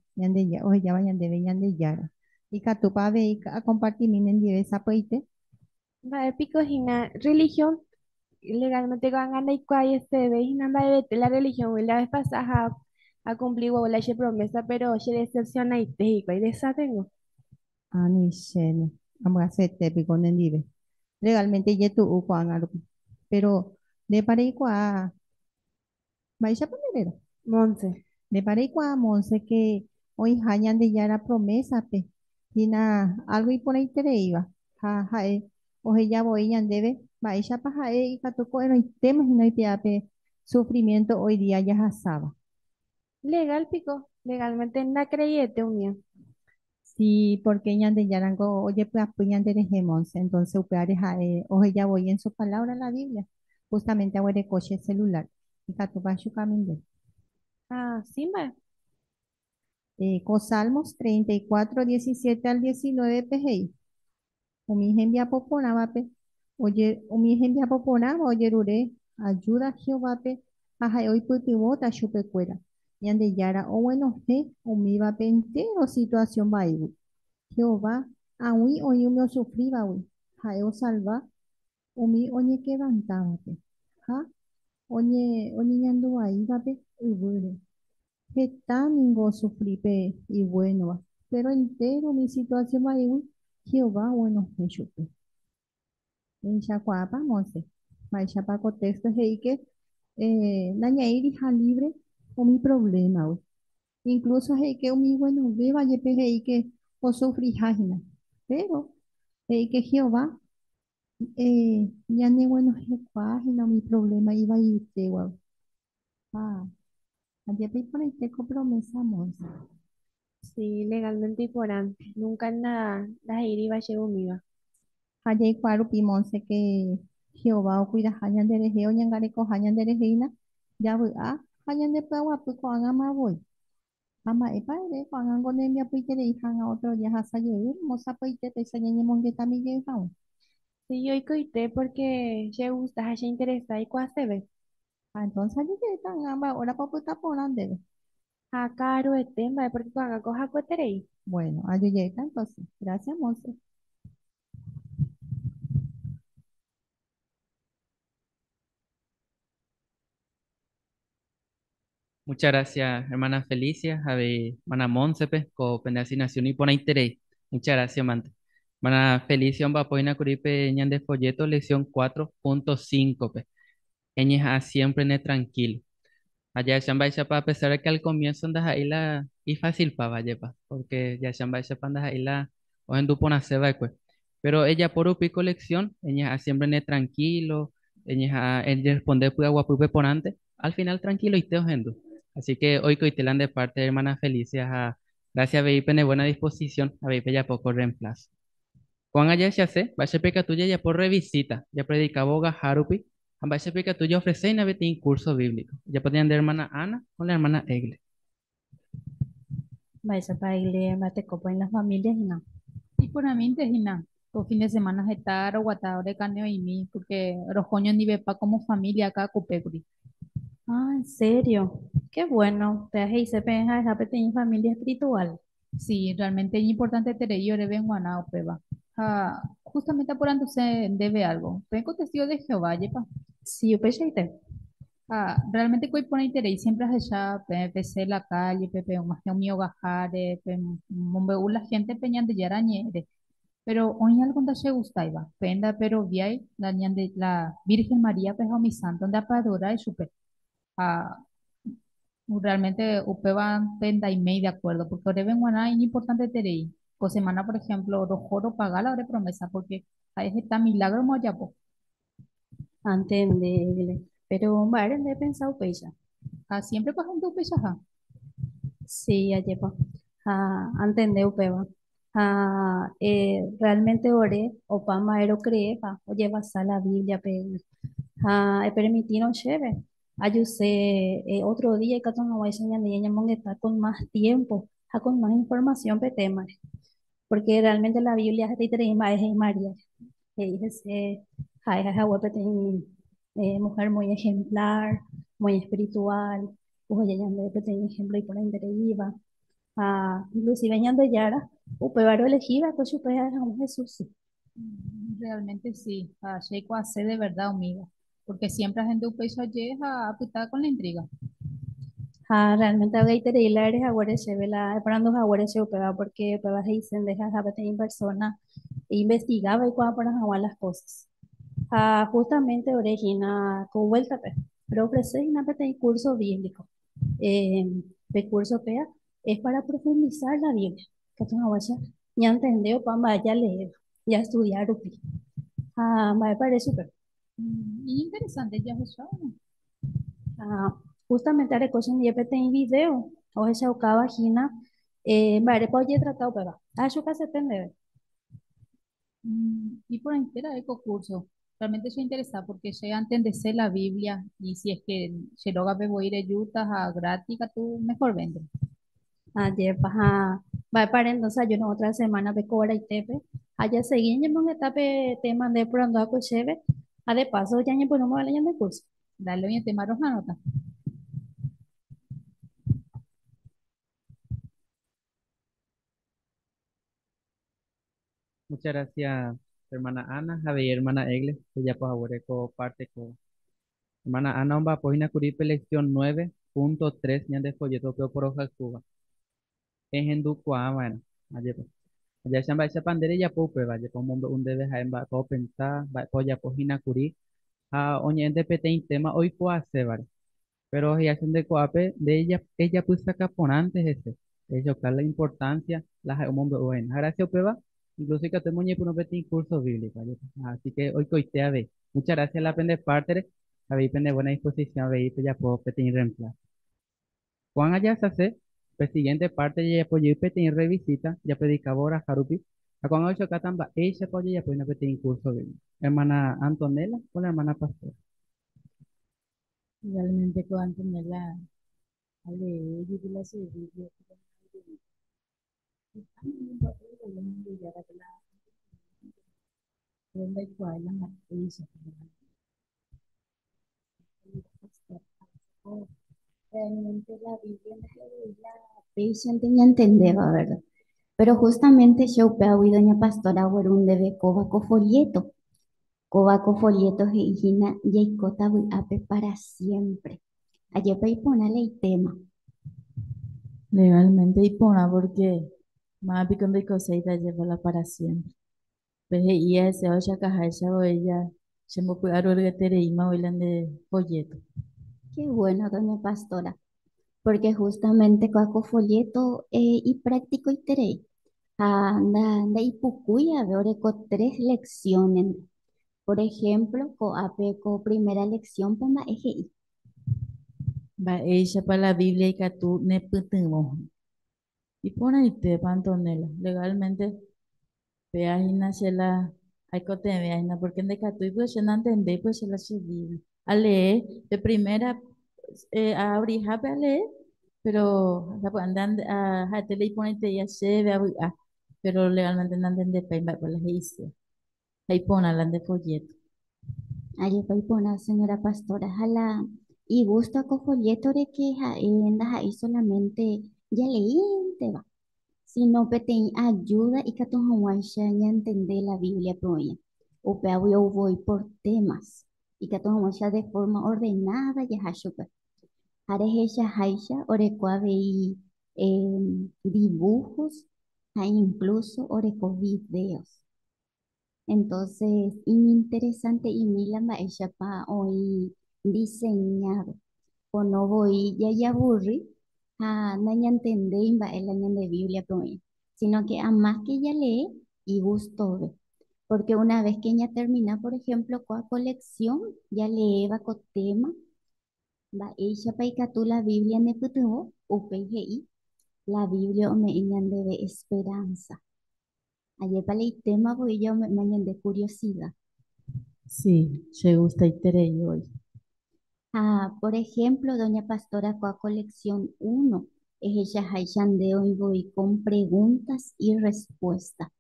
ohejáva ñandéve Ñandejára. Ikatúpa avei akompartimi nendive sapy'aite? Mba'e piko hína religión? Legalmente ko'ág̃a ndaikuaái esteve hína mba'evete la religión-gui la vez pasada ha acumplí la che promesa pero che decepcionaite hikuái desa tengo. Ani chéne, ambyasete piko nendive. Legalmente ijetu'u ko'ág̃a rupi. Péro ndépa reikuaa mba'éichapa nde réra? Montse. Ndépa reikuaa Montse ke oĩha Ñandejára promesa-pe hína algo iporãitereíva ha ha'e oheja voi ñandéve mba'éichapa ha'e ikatu ko'ẽrõitéma hína oipe'a pe sufrimiento hoy día jahasáva. Legal piko, legalmente ndacreiete umía. Sí, porque Ñandejárango ojepy'apy ñanderehe Montse, entonces upévare ha'e oheja voi en su palabra la Biblia, justamente aguereko che celular, ikatúpa chukami nde. Ah, sí, mba'e. Ko Salmos 34, 17 al 19 pe he'i, Umi hembiapo porãvape umi hembiapo porãva ojerure ajúda Jehovápe ha ha'e oipytyvõta chupekuéra. Ñandejára oguenohẽ umívape entéro situasión vaígui. Jehová ag̃ui oĩ umi osufrívagui, ha'e osalva umi oñekevrantávape ha oñeñanduvaívape yvýre. Heta ningo osufri pe iguénova, péro entéro umi situasión vaígui Jehová oguenohẽ chupe. Rehechakuaápa, Montse? Mba'éichapa ko téxto he'i ke nañaĩriha lívre umi provlémagui. Inklúso he'i ke umi iguenovéva jepe he'i ke osufriha hína. Péro he'i ke Jehová ñaneguenohẽkuaa hína umi provléma ivaitéguagui. Ha ajépa iporãite ko promesa, Montse. Sí, legalmente iporã. Nunca ndahe'íriva chéve umíva. Ha jaikuaa rupi Montse ke Jehová okuidaha ñanderehe oñangarekoha ñanderehe hína, javy'a ha ñandepy'aguapy ko'ág̃ama voi. Ha mba'épa ere ko'ág̃a ngo nembiapoiterei hag̃ua ótro jahasa jey ramo sapy'aite péicha ñañemongetami jey hag̃ua. Sí, oikoite porque che gusta ha che interesa aikuaaseve. Ha entonces ajejeýta ág̃a mba'e órapa opyta porã ndéve. Ha ka'aruete mba'e porque ko'ág̃a ko hakueterei. Bueno, ajejeýta entonces. Gracias, Montse. Muchas gracias, hermana Felicia, Javi, hermana Monsepe, ko pende asignación y porãiterei. Muchas gracias, mante. Hermana Felicia, ombapoina kuripe ñande folleto, lección 4.5 pe. Eñeja'a siempre ne tranquilo. Allá mba'éichapa a pesar de que al comienzo ndaha'éi la ifacilpáva jepa, porque jahecha mba'éichapa ndaha'éi la ohendu porãseva'ekue. Pero ejapo rupi ko lección, eñeha'ã siempre ne tranquilo, eñeha'ã eresponde py'aguapýpe porãnte, al final tranquiloite ohendu. Así que oikoite la nde parte, hermana Felicia, ha gracias avei pene buena disposición, avei pejapo ko reemplazo. Ko'ág̃a jahechase, mba'éichapa ikatu jajapo revisita, japredikávo ogaha rupi, ha mba'éichapa ikatu jaofreséina peteĩ curso bíblico. Ojapóta ñande hermana Ana con la hermana Egle. Mba'éichapa Egle mba'etekópa oĩ la familia hína? Iporãmínte hína, ko fin de semana heta roguata ore kane'õimi porque roho oñondivepa como familia Ka'akupékuri. Ah, en serio? Qué bueno, péa he'ise peẽ ha'eha peteĩ familia espiritual. Sí, realmente iñimportanteterei oréve g̃uarã upéva. Ha justamente aporanduse ndéve algo. Peẽko testigo de Jehová, jepa? Sí, upeichaite. Ha realmente ko iporãiterei siempre ahecha peẽ pesẽ la calle-pe, peg̃uahẽ umi ogaháre, pemombe'u la gente-pe Ñandejára ñe'ẽre. Pero oĩ algo ndachegustáiva, peẽ ndaperoviái la ñande la Virgen María-pe ha umi santo ndapeadorái chupe. Ha realmente upévante ndaiméi de acuerdo, porque oréve g̃uarã iñimportanteterei. Ko semana, por ejemplo, roho ropaga la ore promesa porque ha'e heta milagroma ojapo. Antende, Egle. Péro mba'ére nde epensa upéicha? Ha siémprepa ahendu upeichaha? Sí, ajépa. Ha antende upéva. Ha realmente ore opa mba'e rocreépa ojevasa la Biblia-pe. Ha epermitírõ chéve, ajuse otro día ikatu hag̃uáicha ñande ñañemongeta con más tiempo ha con más información pe témare. Porque realmente la Biblia hetaiterei mba'e he'i María-re. He'i hese ha'e hague peteĩ mujer muy ejemplar, muy espiritual, oheja ñandéve peteĩ ejemplo iporãitereíva. Ha inclusive Ñandejára upévare oelegi va'ekue chupe ha'e hag̃ua Jesús sy. Realmente sí, ha che aikuaase de verdad umíva, porque siempre ahendu upéicha oje'e ha apyta con la intriga. Ha realmente avy'aiterei la ere haguére chéve la eporandu haguére che upéva, porque upéva he'ise nde ha'eha peteĩ persona einvestigáva oikuaa porã hag̃ua las cosas. Ha justamente ore hína ko vuéltape, roofrese hína peteĩ curso bíblico. Eh, pe curso péa es para profundizar la Biblia, ikatu hag̃uáicha ñantende opa mba'e jaleéva, jaestudia rupi. Ha mba'épa ere chupe? Iñinteresante jahechávo. Ha justamente areko chendie peteĩ video ohechaukáva hína eh, mba'érepa ojetrata upéva. Ahechukasete ndéve. Iporãite ra'e ko curso. Realmente che interesa porque che antendese la Biblia y si es que che rógape voi rejúta ha gratis katu mejor vente. Ajépa ha mba'épa ere entonces ajúrõ otra semana pe ko oraitépe ha jasegi ñañemongeta pe tema nde eporandu va'ekue chéve ha de paso ñañepyrũma va'erã ñande curso. Dale oñetéma roha'arõta. Muchas gracias, hermana Ana, avei hermana Egle, pejapo haguére ko parte ko. Hermana Ana omba'apo hína kuri pe lección 9.3 ñande folleto-pe oporohayhúva. Ehendukuaa va'erã, ajépa. Jahecha mba'éichapa nde rejapo upéva, ajépa omombe'u ndéve ha'e mba'épa opensa, mba'épa ojapo hína kuri ha oñe'ẽnte peteĩ téma oikuaasévare. Péro he'iase nde ko'ápe nde ejapysaka porãnte hese, ehechauka la importancia la ha'e omombe'úva hína. Ha gracia upéva, incluso ikatu emoñepyrũ peteĩ curso bíblico, ajépa. Así que oikoite avei. Muchas gracias la pende pártere, avei pende buena disposición avei pejapo peteĩ reemplazo. Ko'ág̃a jahechase pe siguiente parte jajapo jey peteĩ revisita japredikávo oraha rupi, ha ko'ág̃a ohechaukáta mba'éichapa ojejapo hína peteĩ curso bíblico. Hermana Antonella con la hermana Pastora. Realmente ko Antonella alee jepi la che Biblia pero ndaikuaái la mba'éichapa. Realmente la Biblia ndaha'éi la péichante ñantendéva, verdad? Pero justamente che upévagui doña Pastora ogueru ndéve kóva ko folleto. Kóva ko folleto he'i hína jaikóta vy'ápe para siempre. Ajépa iporã la itéma. Legalmente iporã porque máva piko ndoikoséita ajépa la para siempre. Pe he'i hese ohechakaháicha voi ja chembopy'aroryetereíma voi la nde folleto. Qué bueno, doña Pastora, porque justamente kóa ko folleto eh, ipracticoiterei ha ndaipukúi ave oreko tres lecciones-nte. Por ejemplo, ko'ápe ko primera lección-pe mba'e he'i. Mba'éichapa la Biblia ikatu nepytyvõ? Iporãitépa, Antonella. Legalmente péa hína che la aikotevẽa hína porque ndaikatúi pues che nantendéi pues che la che Biblia. Alee pe primera aabrihápe alee, pero sapy'ánte ha'ete la iporãitereíva chéve avy'a, pero legalmente nantendepái mba'épa la he'ise. Ha iporã la nde folleto. Ajépa iporã, señora pastora, ha la igusto ko folleto-re ke ha'e ndaha'éi solamente jaleínteva, sino peteĩ ayuda ikatu hag̃uáicha ñantende la Biblia-pe oĩva. Upévagui ou voi por temas, ikatu hag̃uáicha de forma ordenada jaha chupe. Ha rehechaháicha oreko avei dibujos ha incluso oreko videos. Entonces, iñinteresante'imi la mba'éichapa oĩ diseñado. Pono voi jajavurri ha nañantendéi mba'e la ñande Bíbliape oĩ, sino que a más que jalee, igustove. Porque una vez que ñatermina, por ejemplo, kóa ko lección jaleéva ko tema, Mba'éichapa ikatu la Biblia nepytyvõ? Upéi he'i, La Biblia ome'ẽ ñandéve esperánsa. Ajépa la itéma voi ja ome'ẽma ñande kuriosida. Si, chegustaiterei voi. Ha, por ehémplo, doña Pastora kua colección uno, ehechaháicha nde oĩ voi con preguntas y respuesta.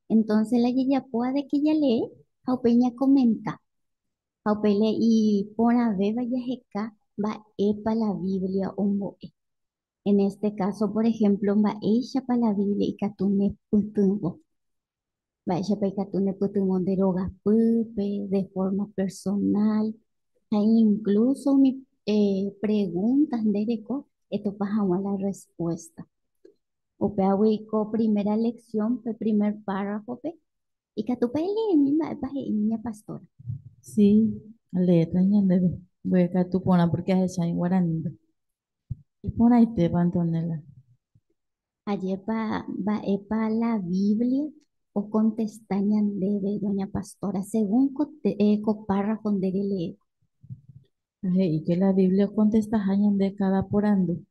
Entonces la jejapóva de que jalee ha upéi ñakomenta. Ha upe le'i porãvéva jaheka mba'épa la Biblia ombo'e. En este caso, por ejemplo, mba'éichapa la Biblia ikatu nepytyvõ. Mba'éichapa ikatu nepytyvõ nde rogapýpe, de forma personal, ha incluso umi preguntas nde reko etopa hag̃ua la respuesta. Upévagui ko primera lección, pe primer párrafo-pe, Ikatúpa eleemi mba'épa he'i niña pastora? Sí, aleéta ñandéve. Mbeguekatu porã porque ahecha iguaranípe. Iporãitépa, Antonella. Ajépa mba'épa la Biblia okontesta ñandéve, doña pastora, según ko, ko párrafo nde releéva? Ha he'i ke la Biblia okontestaha ñande káda porandu.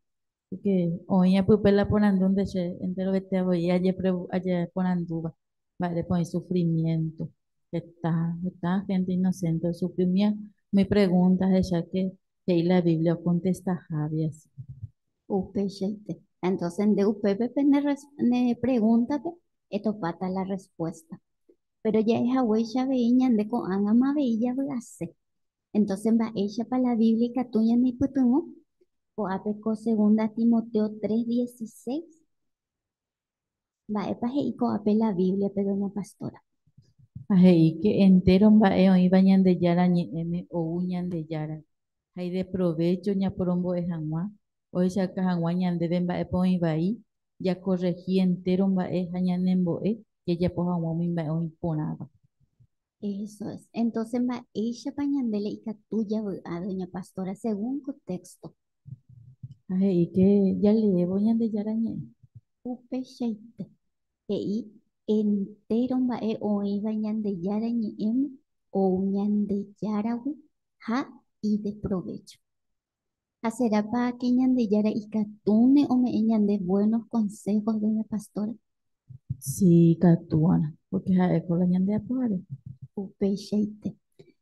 Porque oĩ apype la porandu nde che enterovete voi ajeporandúva mba'érepa oĩ sufrimiento. Heta, heta gente inocente osufri umi umi pregunta ahecha ke he'i la Biblia okontestaha así. Upeichaite. Entonces nde upépe pe ne, ne pregúntape etopáta la respuesta. Péro ja'e haguéicha avei ñande ko'ág̃ama avei javy'ase. Entonces mba'éichapa la Biblia ikatu ñaneipytyvõ? Ko'ápe ko segunda Timoteo 3:16. Mba'épa he'i ko'ápe la Bíbliape, doña Pastora? Ha he'i ke entéro mba'e oĩva Ñandejára Ñe'ẽme ou Ñandejára, ha ideprovécho ñaporombo'e hag̃ua, ohechauka hag̃ua ñandéve mba'épa oĩ vai, jakorrehi entéro mba'e ha ñanembo'e jajapo hag̃ua umi mba'e oĩ porãva. Eso es. Entonces, mba'éichapa ñande la ikatu javy'a, doña Pastora, según ko texto? Ha he'i ke jaleévo Ñandejára Ñe'ẽ. Upeichaite, he'i entéro mba'e oĩva Ñandejára Ñe'ẽme ou Ñandejáragui ha ideprovécho. Ha serápa ke Ñandejára ikatúne ome'ẽ ñande buenos consejos, doña Pastora? Si, ikatúarã, porque ha'éko la ñande Apohare. Upeichaite.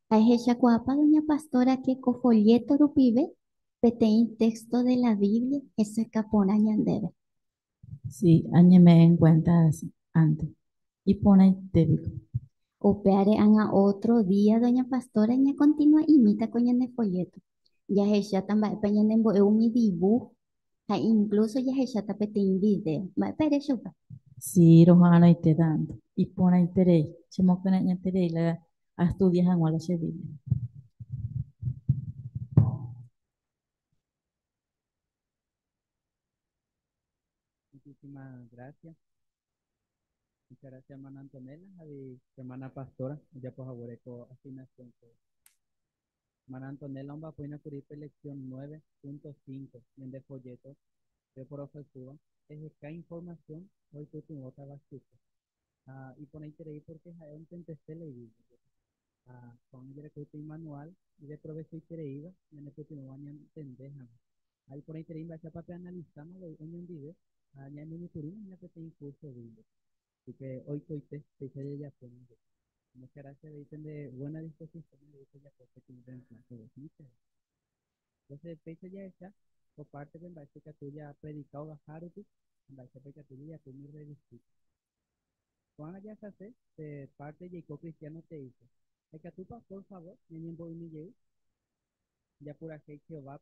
Ha ehechakuaápa, doña Pastora, ke ko folleto rupive peteĩ texto de la Biblia hesakã porã ñandéve? Si, añeme'ẽ en cuenta antes. Iporãite piko. Upévare ág̃a ótro día doña Pastora ñakontinua'imíta ko ñane folléto. Jahecháta mba'épa ñanembo'e umi divúho ha inklúso jahecháta peteĩ vidéo. Mba'épa ere chupe? Si, roha'arõite tánto. Iporãiterei. Chemokyre'ỹeterei la astudia hag̃ua la che Biblia. Muchísimas gracias. Muchas gracias, hermana Antonella, y hermana pastora, ya pues ko asignación. Hermana Antonella, homba fue una curipe lección 9.5 en el folleto de por ofensiva. Es que información hoy tú tu otra bastante. Ah, y por ahí te porque es un tenteste leí. Ah, con el recurso manual y de provecho y creído, en el último año entender. Ahí por ahí te iba a papel analizamos en un video, allá en un turismo, ya que te impulso bíblico. Así que hoy coite, te hice ya por Muchas gracias, dicen de buena disposición, dice ya por que reemplazo de muchas. Entonces, pese ya está, por parte de la que tuya predicado bajarupi, en base a tuya ya mi revista. Juan ya se hace, de parte de Cristiano te dice, Ekatupa, por favor, ni mi ya pura Jehová,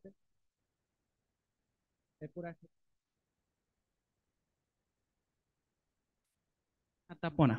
pura Atapona.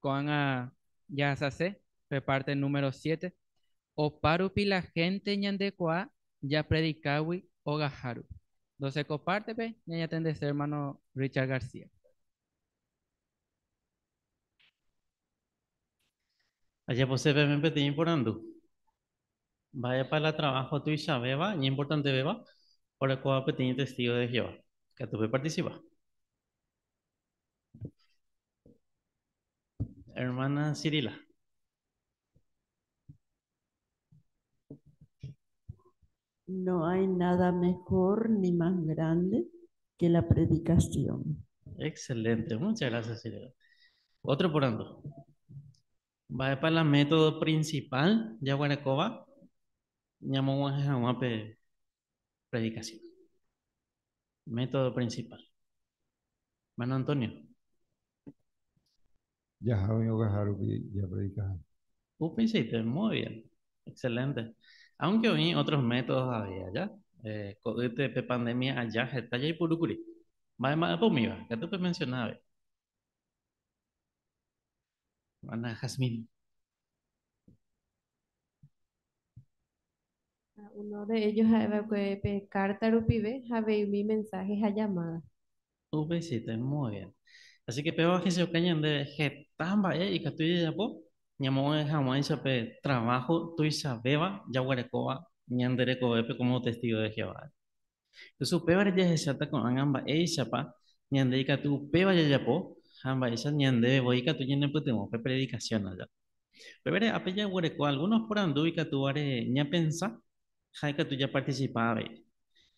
Ko'ág̃a jahasase pe parte número 7. Opárupi la gente ñandekuaa japredikágui ogahárupi. Entonces, ko pártepe ñañatendese hermano Richard García. Ajapose peẽme peteĩ porandu. Mba'épa la trabajo tuichavéva, iñimportantevéva orekóva peteĩ testigo de Jehová. Katu peparticipa. Hermana Cirila. No hay nada mejor ni más grande que la predicación. Excelente, muchas gracias, Cirila. Otro porandu. Mba'épa la método principal jaguerekóva? Ñamog̃uahẽ pe predicación. Método principal. Hermano Antonio. Jaha ogahárupi japredika. Upeichaite, muy bien. Excelente. Aunque hoy otros métodos había ya. Ko'ýte pe pandemia aja heta jaipurúkuri. Mba'e umíva, katu pe mencionaba. Ana Jazmín. Uno de ellos ha'eva'ekue pe carta rupive ha avei umi mensaje ha llamada. Upeichaite, muy bien. Así que péva ohechauka ñande heta mba'e ikatu jajapo ñamo'ẽ hag̃uáicha pe trabajo tuichavéva jaguerekóva ñande rekovépe como testigo de Jehová. Entonces upévare jahecháta ko'ág̃a mba'éichapa ñande ikatu upéva jajapo ha mba'éicha ñandéve voi ikatu ñanepytyvõ pe predicación aja. Upévare ápe jaguereko algunos porandu ikatúvare ñapensa ha ikatu japarticipa avei.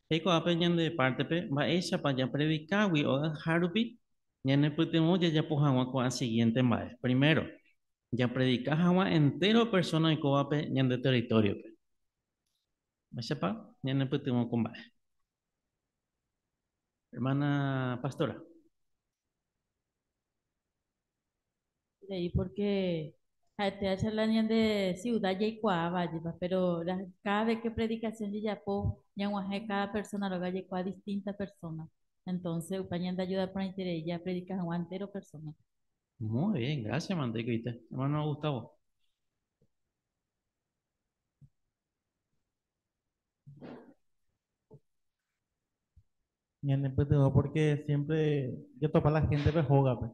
He'i ko'ápe ñande pártepe mba'éichapa japredikágui ogahárupi ñanepytyvõ jajapo hag̃ua ko'ã siguiente mba'e. Primero, japredika hag̃ua entero persona oikóvape ñande territoriope. Mba'éichapa ñanepytyvõ ko mba'e. Hermana pastora. Leí porque ha'ete la ñande ciudad jaikuaáva jepa, pero cada vez que predicación jajapo ñag̃uahẽ cada persona róga jaikuaa distinta persona. Entonces, upe ñande ayuda porãiterei japredica hag̃ua entero persona. Muy bien, gracias, Mantequita. Hermano Gustavo. Ñanepytyvõ porque siempre jatopa la gente pe hógape.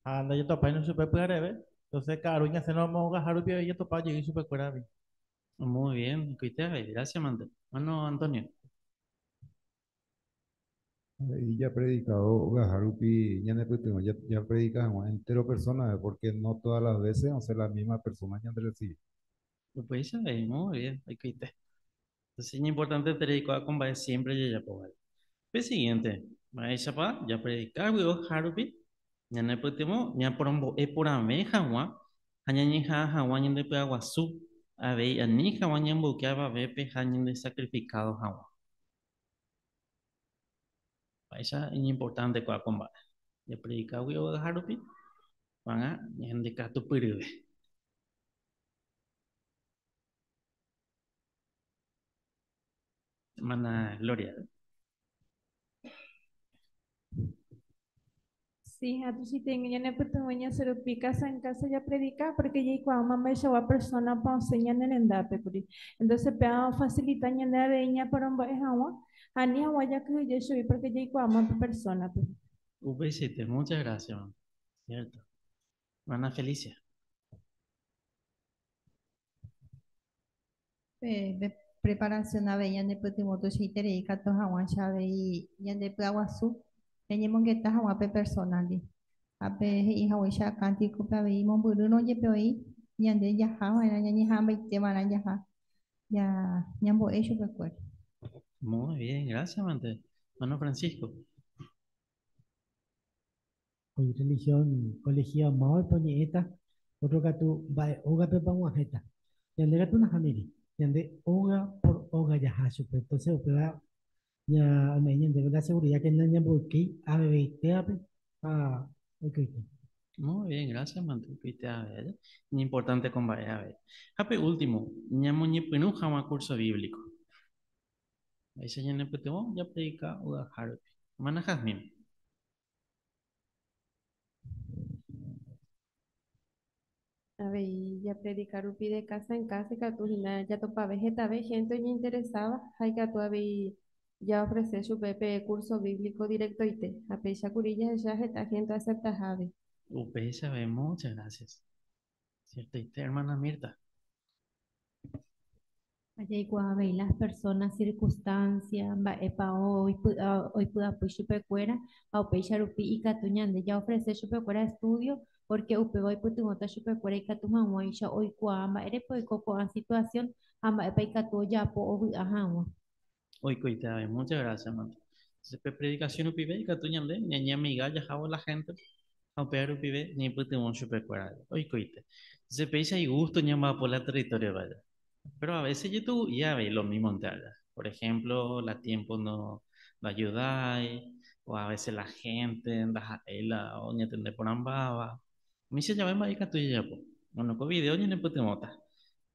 Ha ndajatopái chupe pyhareve, entonces ka'aru ñasẽrõ ogahárupi avei jatopa jey chupekuéra avei. Muy bien, gracias, Mante. Hermano Antonio. Y ya predicado ogahárupi ñanepytyvõ ya predica hag̃ua entero persona porque no todas las veces o sea la misma persona ñande recibe. Upéicha avei, muy bien, oikoite. Entonces es importante tereikuaa ko mba'e siempre jajapo vale. Pe siguiente, mba'éichapa japredikágui ogahárupi ñanepytyvõ ñaporombo'e porãve hag̃ua ha ñañeha'ã hag̃ua ñandepy'aguasu avei ani hag̃ua ñamboyke avavépe ha ñandesacrificado hag̃ua. Mba'éicha iñimportante ko'ã ko mba'e. Japredikágui ogahárupi ko'ág̃a ñandekatupyryve. Hermana Gloria. Sí, atuichaite ñanepytyvõ ñasẽrupi casa en casa japredica porque jaikuaa mba'eichagua persona pa osẽ ñane rendápe kuri. Entonces péva facilita ñande avei ñaporombo'e hag̃ua ha ani hag̃ua jakyhyje chugui porque jaikuaáma pe persona-pe. Upeichaite, muchas gracias, mamá. Cierto. Hermana Felicia. Pe preparación avei ñanepytyvõ tuichaiterei katu hag̃uáicha avei ñandepy'aguasu ñañemongeta hag̃ua pe persona-ndi. Ha pe he'i haguéicha cántico-pe avei mombyrýrõ jepe oĩ ñande jahava'erã ñañeha'ãmbaiteva'erã jaha ñambo'e chupekuéra. Muy bien, gracias, Mante. Hermano Francisco. Oĩ religión colegio mávape oñe'ẽta, otro katu mba'e ógapepa og̃uahẽta. Ñande katu nahániri, ñande óga por óga jaha chupe. Entonces upéva ña ome'ẽ ñandéve la seguridad que nañamboykéi aveveitévape ha oikoite. Muy bien, gracias, Mante. Oikoite avei. Importante ko mba'e avei. Ha pe último, ñamoñepyrũ hag̃ua curso bíblico. Mba'éicha ñanepytyvõ japredika ogahárupi. Hermana Jazmín. Avei japredica rupi de casa en casa ikatu hína jatopave hetave gente oñeinteresáva ha ikatu avei jaofrece chupe pe curso bíblico directoite ha péicha kuri jahecha heta gente aceptaha avei. Upéicha avei, muchas gracias. Ciertoite, hermana Mirta. Jaikuaa avei las personas, circunstancias, mba'épa oipy'apy chupekuéra ha upéicha rupi ikatu ñande jaofrece chupekuéra estudio porque upéva oipytyvõta chupekuéra ikatu hag̃uáicha oikuaa mba'érepa oiko ko'ã situación ha mba'épa ikatu ojapo ovy'a hag̃ua. Oikoite avei, muchas gracias, Mante. Entonces, pe predicación rupive ikatu ñande ñañeamiga jahávo la gente ha upéva rupive ñaipytyvõ chupekuéra. Oikoite. Entonces, péicha igusto ñamba'apo la territorio vaya. Pero a veces yo ya veis lo mismo en allá. Por ejemplo, la tiempo no, no ayudáis, o a veces la gente, la o ni atender por ambaba. Me dice, ya ven, marica, tú ya, po. No, no, con video ni en mota.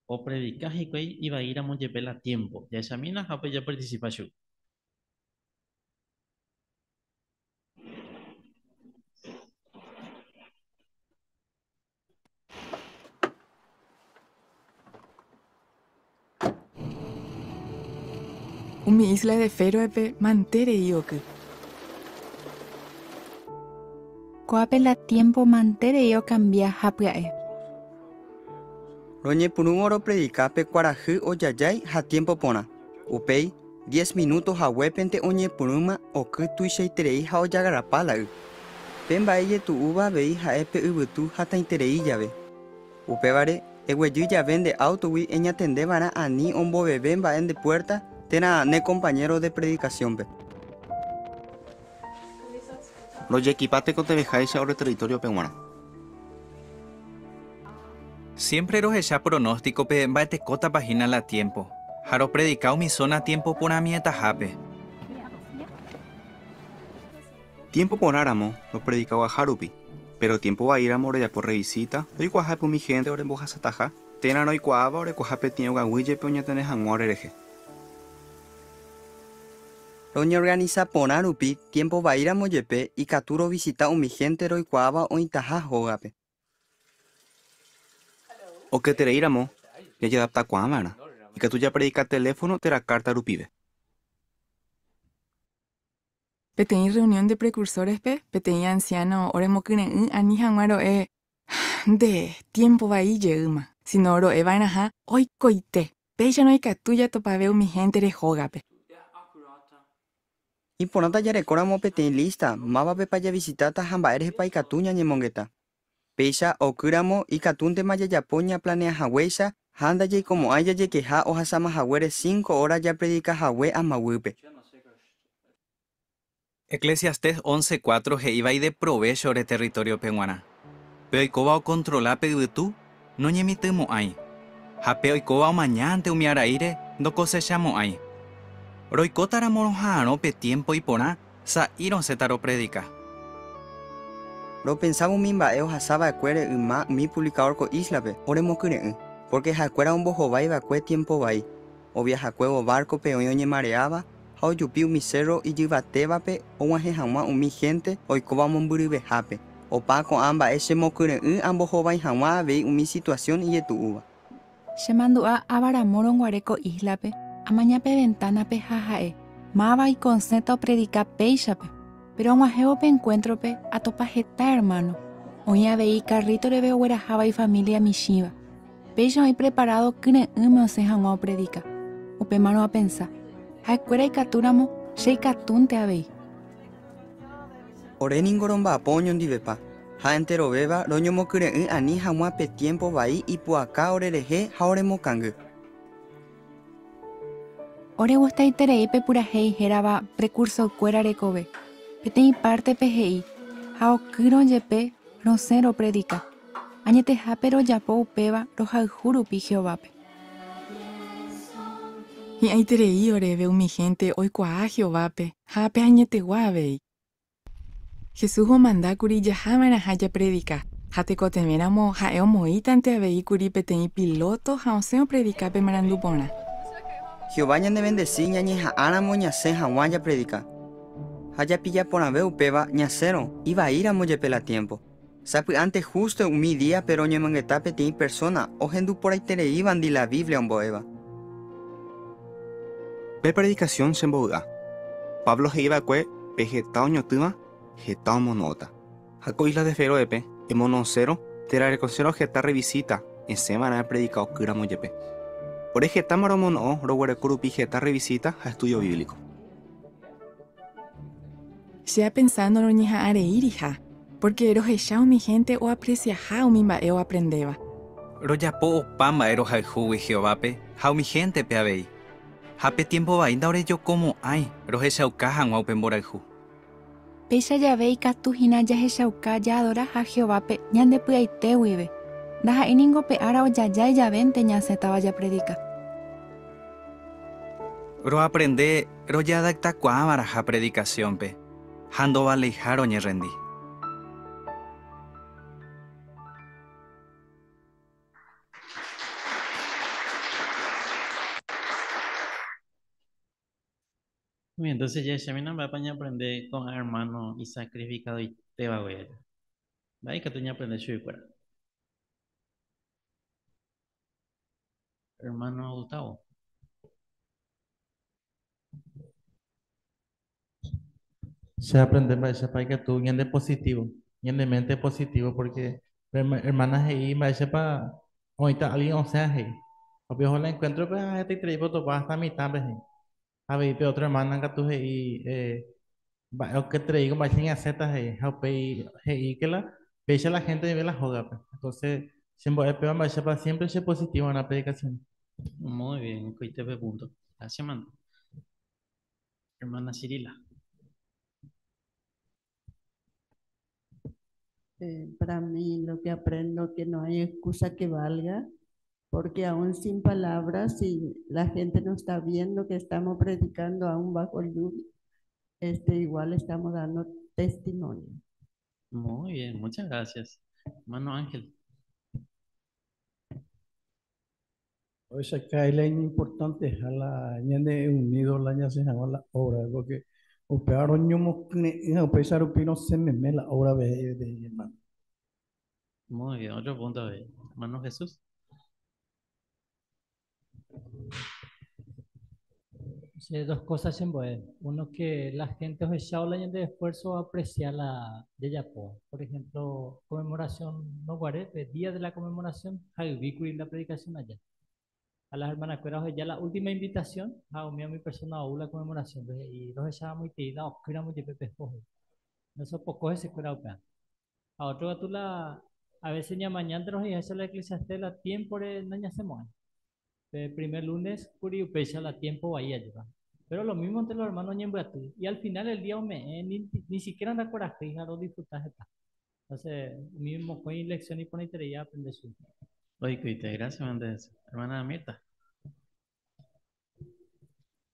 O predicas y que iba a ir a Montepela a tiempo. Ya esa mina, ja, pues ya participa yo. Umi isla de Féroepe manterei oky. Ko'ápe la tiempo manterei okambia ha pya'e. Roñepyrũvo ropredika pe kuarahy ojajái ha tiempo porã. Upéi, diez minuto haguépente oñepyrũma oky tuichaiterei ha ojagarrapa la y. Pe mba'e jetu'úva avei ha'e pe yvytu hatãiterei jave. Upévare, eguejy jave nde áutogui eñatendeva'erã ani omboveve mba'e nde puérta térã ne kompañéro de predikasiónpe. Rojeekipa tekotevẽháicha ore territorio-pe g̃uarã. Siémpre rohecha pronóstikope mba'etekótapa hína la tiémpo, ha ropredika umi sóna tiémpo porãmietahápe. Tiémpo porãramo ropredika ogahárupi, péro tiémpo vaíramo rojapo rrevisíta roikuaahápe umi hénte orembohasataha térã roikuaáva orekoha peteĩ ogaguy jepe oñatende hag̃ua orerehe. Roñeorganisa porã rupi, tiémpo vaíramo jepe ikatu rovisita umi hénte roikuaáva oĩtaha hógape. Oketereíramo, jajeadaptakuaava'erã, ikatu japredika teléfono térã kárta rupive. Peteĩ reunión de precursores-pe, peteĩ ansiáno oremokyre'ỹ ani hag̃ua ro'e, Nde, tiémpo vai jeýma, síno ro'e va'erãha oikoite, péicharõ ikatu jatopave umi héntere hógape. Iporãta jarekóramo peteĩ lísta mávapepa javisitáta ha mba'érehepa ikatu ñañemongeta. Péicha okýramo ikatúntema jajapo ñaplaneahaguéicha ha ndajaikomo'ãi jajekeha ohasamahaguére cinco óra japredikahague amaguýpe. Eclesiastés 11:4 he'íva ideprovécho ore territóriope g̃uarã. Pe oikóva okontrola pe yvytu, noñemitỹmo'ãi. Ha pe oikóva omañánte umi araíre, ndokosechamo'ãi. Roikótaramo roha'arõ pe tiémpo iporã, sa'i rosẽta ropredika. Ropensávo umi mba'e ohasa va'ekuére yma umi puvlikadór ko íslape, oremokyre'ỹ, pórke ha'ekuéra ombohovái va'ekue tiémpo vai. Oviahakuévo várkope oĩ oñemareáva ha ojupi umi sérro ijyvatévape og̃uahẽ hag̃ua umi hénte oikóva mombyryvehápe. Opa ko'ã mba'e chemokyre'ỹ ambohovái hag̃ua avei umi situasión ijetu'úva. Chemandu'a ava ramórõ guare ko íslape, amaña pe ventánape ha ha'e, Máva ikonsẽta opredika péichape? Péro og̃uahẽvo pe enkuéntrope atopa heta ermáno. Oĩ avei karríto reve ogueraháva ifamília michĩva. Péicha oĩ preparádo kyre'ỹme osẽ hag̃ua opredika. Upémarõ apensa, Ha'ekuéra ikatúramo, che ikatúnte avei. Ore ningo romba'apo oñondivepa, ha enterovéva roñomokyre'ỹ ani hag̃ua pe tiémpo vai ipu'aka orerehe ha oremokangy. Oregustaiterei pe purahéi hérava Prekursorkuéra rekove. Peteĩ pártepe he'i, Ha okýrõ jepe rosẽ ropredika. Añetehápe rojapo upéva rohayhu rupi Jehovápe. Hi'ãiterei oréve umi hénte oikuaa Jehovápe ha pe añetegua avei. Jesús omanda kuri jaha va'erãha japredika, ha tekotevẽramo ha'e omoĩtante avei kuri peteĩ pilóto ha osẽ opredika pe marandu porã. Jehová ñanevendesi ñañeha'ãramo ñasẽ hag̃ua japredika. Ha japilla porãve upéva ñasẽrõ ivaíramo jepe la tiémpo. Sapy'ánte hústo umi díape roñemongeta peteĩ persóna ohendu porãitereívandi la Biblia ombo'éva. Pe predikasión chembovy'a. Pablo he'i va'ekue pe heta oñotỹva, heta omono'õta. Ha ko islas de Feroe-pe, emono'õsérõ térã rekosérõ heta rrevisíta, esẽ va'erã epredika okýramo jepe. Ore hetáma romono'õ roguereko rupi heta rrevisíta ha estúdio bíblico. Che apensa noroñeha'ãreíriha, pórke rohecha umi hénte oapresiaha umi mba'e oaprendéva. Rojapo opa mba'e rohayhúgui Jehovápe ha umi héntepe avei. Ha pe tiémpo vai ndaorejokomo'ãi rohechauka hag̃ua upe mborayhu. Péicha jave ikatu hína jahechauka jaadoraha Jehovápe ñande py'aite guive. Ndaha'éi ningo pe ára ojajái javénte ñasẽtava japredika. Roaprende rojeadaptakuaava'erãha predicación-pe ha ndovaleiha roñerrendi. Muy bien, entonces ya ya mba'épa ñaaprende ko'ã hermano isacrificadoitévagui aja. Mba'e ikatu ñaaprende chuguikuéra. Hermano Gustavo. Che aprende mba'éichapa ikatu ñande positivo, ñane mente positivo, porque hermana he'i mba'éichapa oĩta alguien osẽ he'i. Ope oho la encuentro-pe ha hetaiterei otopa hasta mitãpe he'i. Avei pe otro hermana katu he'i mba'e oketereíko mba'éicha ñasẽta he'i ha upéi he'i que la péicha la gente oĩve la hógape. Entonces chembo'e péva mba'éichapa siempre che positivo en la predicación. Muy bien, oikoite punto. Gracias, hermano. Hermana Cirila. Para mí lo que aprendo que no hay excusa que valga, porque aún sin palabras, si la gente no está viendo que estamos predicando aún bajo lluvia, igual estamos dando testimonio. Muy bien, muchas gracias. Hermano Ángel. O sea, que es importante la ñane unido la ñase la obra, porque o peor ñomo o pesar opino se me me la obra de hermano. Muy bien, otro punto de hermano Jesús. Sí, dos cosas en voy. Uno, que la gente os echa la de esfuerzo a apreciar la de Yapo. Por ejemplo, conmemoración no guaré, el día de la conmemoración, Jaibicui la predicación allá. A las hermanas cueras ya la última invitación, a mi persona a la conmemoración, ¿ves? Y los echaba muy tida, oscura muy pepe espojo. No so poco ese cuera opea. A otro gato la, a veces ya mañana los hijas la eclesiastes la tiempo de naña se muere. El primer lunes, curi upecha la tiempo ahí allá. Pero lo mismo entre los hermanos ñembuatú. Y al final el día me ni siquiera anda coraje, hija, lo disfrutas está. Entonces, mismo con lección y con interés aprende su. Oye, cuídate, gracias, Méndez. Hermana Mirta.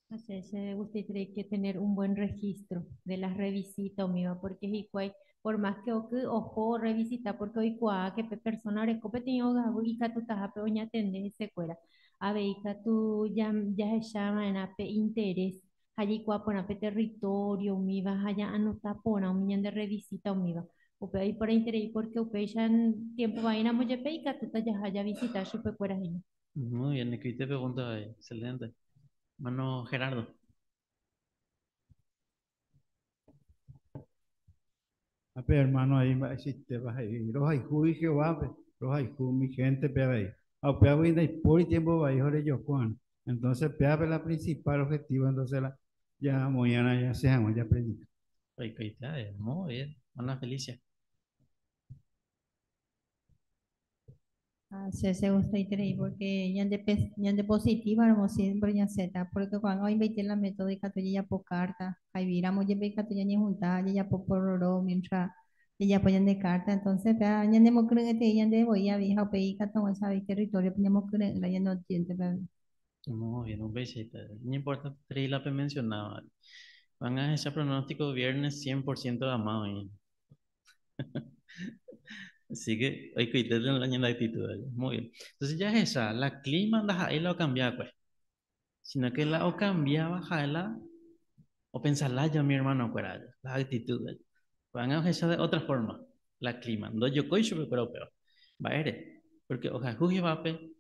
No sé, se usted cree que tener un buen registro de las revisitas, miva, porque es igual, por más que ojo revisita, porque hoy cuá, que pe persona orecope tenía hogar, hija, tu taja, pe oña tende se cuera. A ver, hija, tu ya, ya se llama en ape interés, allí cuá por ape territorio, miva, allá anota por un millón de revisita, miva. Upe ahí por interés, porque upe ya en tiempo va a ir a moyepe, hija, tu ta ya haya visitar, su pe cuera, hija. Muy bien, aquí te pregunto, excelente. Hermano Gerardo. A ver, hermano, ahí va, si te vas a ir. Los haiku y Jehová, pe, los haiku, mi gente, pe, ahí. A pe, ahí, de por tiempo va, hijo de yo, Juan. Entonces, pe, a la principal objetivo, entonces, la, ya mañana ya se llama, ya predica. Oye, está, muy bien. Ana Felicia. Ah, sí, se gusta y creí, porque ya de pes, ya de positiva, hermoso, siempre ya zeta, porque cuando invertí en la metódica, tú ya por carta, ahí viramos, ya ve que tú ya ni juntar, ya ya por pororó, mientras ya apoyan de carta, entonces, vea, ya no creen que te ya de voy a vieja o peí, que toma esa territorio, ya no creen, la ya no tiene, pero Muy bien, un besito. No importa, tres la mencionaba. Van a ese pronóstico viernes 100% de amado, ¿eh? Así que hay que irle en la actitud, ¿verdad? Muy bien. Entonces ya es esa, la clima anda ahí la cambiaba, pues. Sino que la o cambiaba, jaela, o pensarla ya mi hermano, pues, la actitud, ¿verdad? Van a esa de otra forma, la clima. No yo coiso, pero peor. Va a ser, porque oja juji va pe,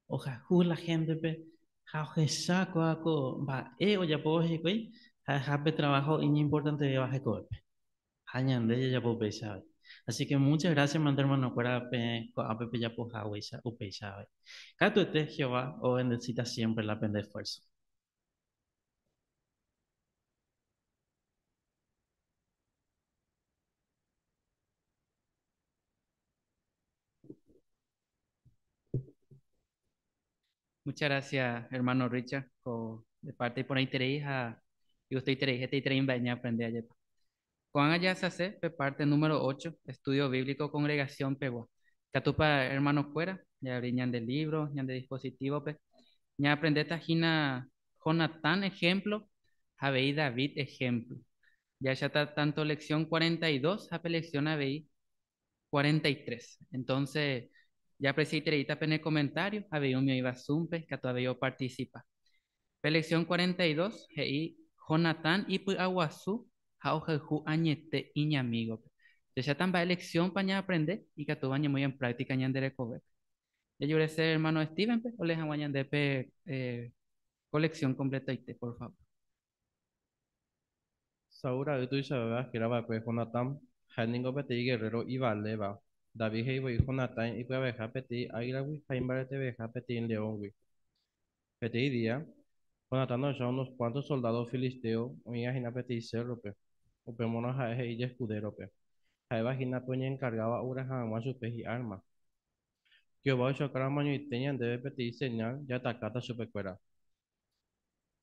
oja ju la gente pe, ja oje saco aco, va e o ya puedo jecoi, ja ja pe trabajo importante de baje cope. Jañande ya ya puedo pensar. Así que muchas gracias, hermano, hermano, para pe, ko, a, pe, pe, ya, po, ja, we, sa, u, pe, sa, we. Catuete, Jehová, o bendecita siempre la pena de esfuerzo. Muchas gracias, hermano Richard, de parte por interés a, y usted interés, este interés en baña, aprende ayer. Juan allá se hace, pe parte número 8, estudio bíblico, congregación pegua. Catupa, hermanos fuera, ya briñan de libro, ya de dispositivo, pe. Ya aprende tajina Jonatán ejemplo ha avei David ejemplo. Jahecháta tanto lección 42 ha pe lección avei 43. Entonces, jaapreciaitereíta pene comentario avei umi oĩva Zoom-pe ikatu avei oparticipa. Pe lección 42 he'i Jonatán ipy'aguasu ha ohayhu añete iñamígope. Jahecháta mba'e lección-pa ñaaprende ikatúva ñamoĩ en práctica ñande rekovépe. Jajurese hermano Steven-pe olee hag̃ua ñande pe eh, colección completoite, por favor. Saúl ra'y tuichavéva hérava'ekue Jonatán, ha'e ningo peteĩ guerrero ivaléva. David he'i voi Jonatán ipya'eveha peteĩ águilagui ha imbareteveha peteĩ leóngui. Peteĩ día, Jonatán ohecha unos cuanto soldádo filisteo oĩva hína peteĩ sérrope. Upémarõ ha'e he'i ijeskudérope, ha'éva hína pe oñenkargáva ogueraha hag̃ua chupe hi'árma. Jehová ohechaukáramo añoite ñandéve peteĩ señál jaatakáta chupekuéra.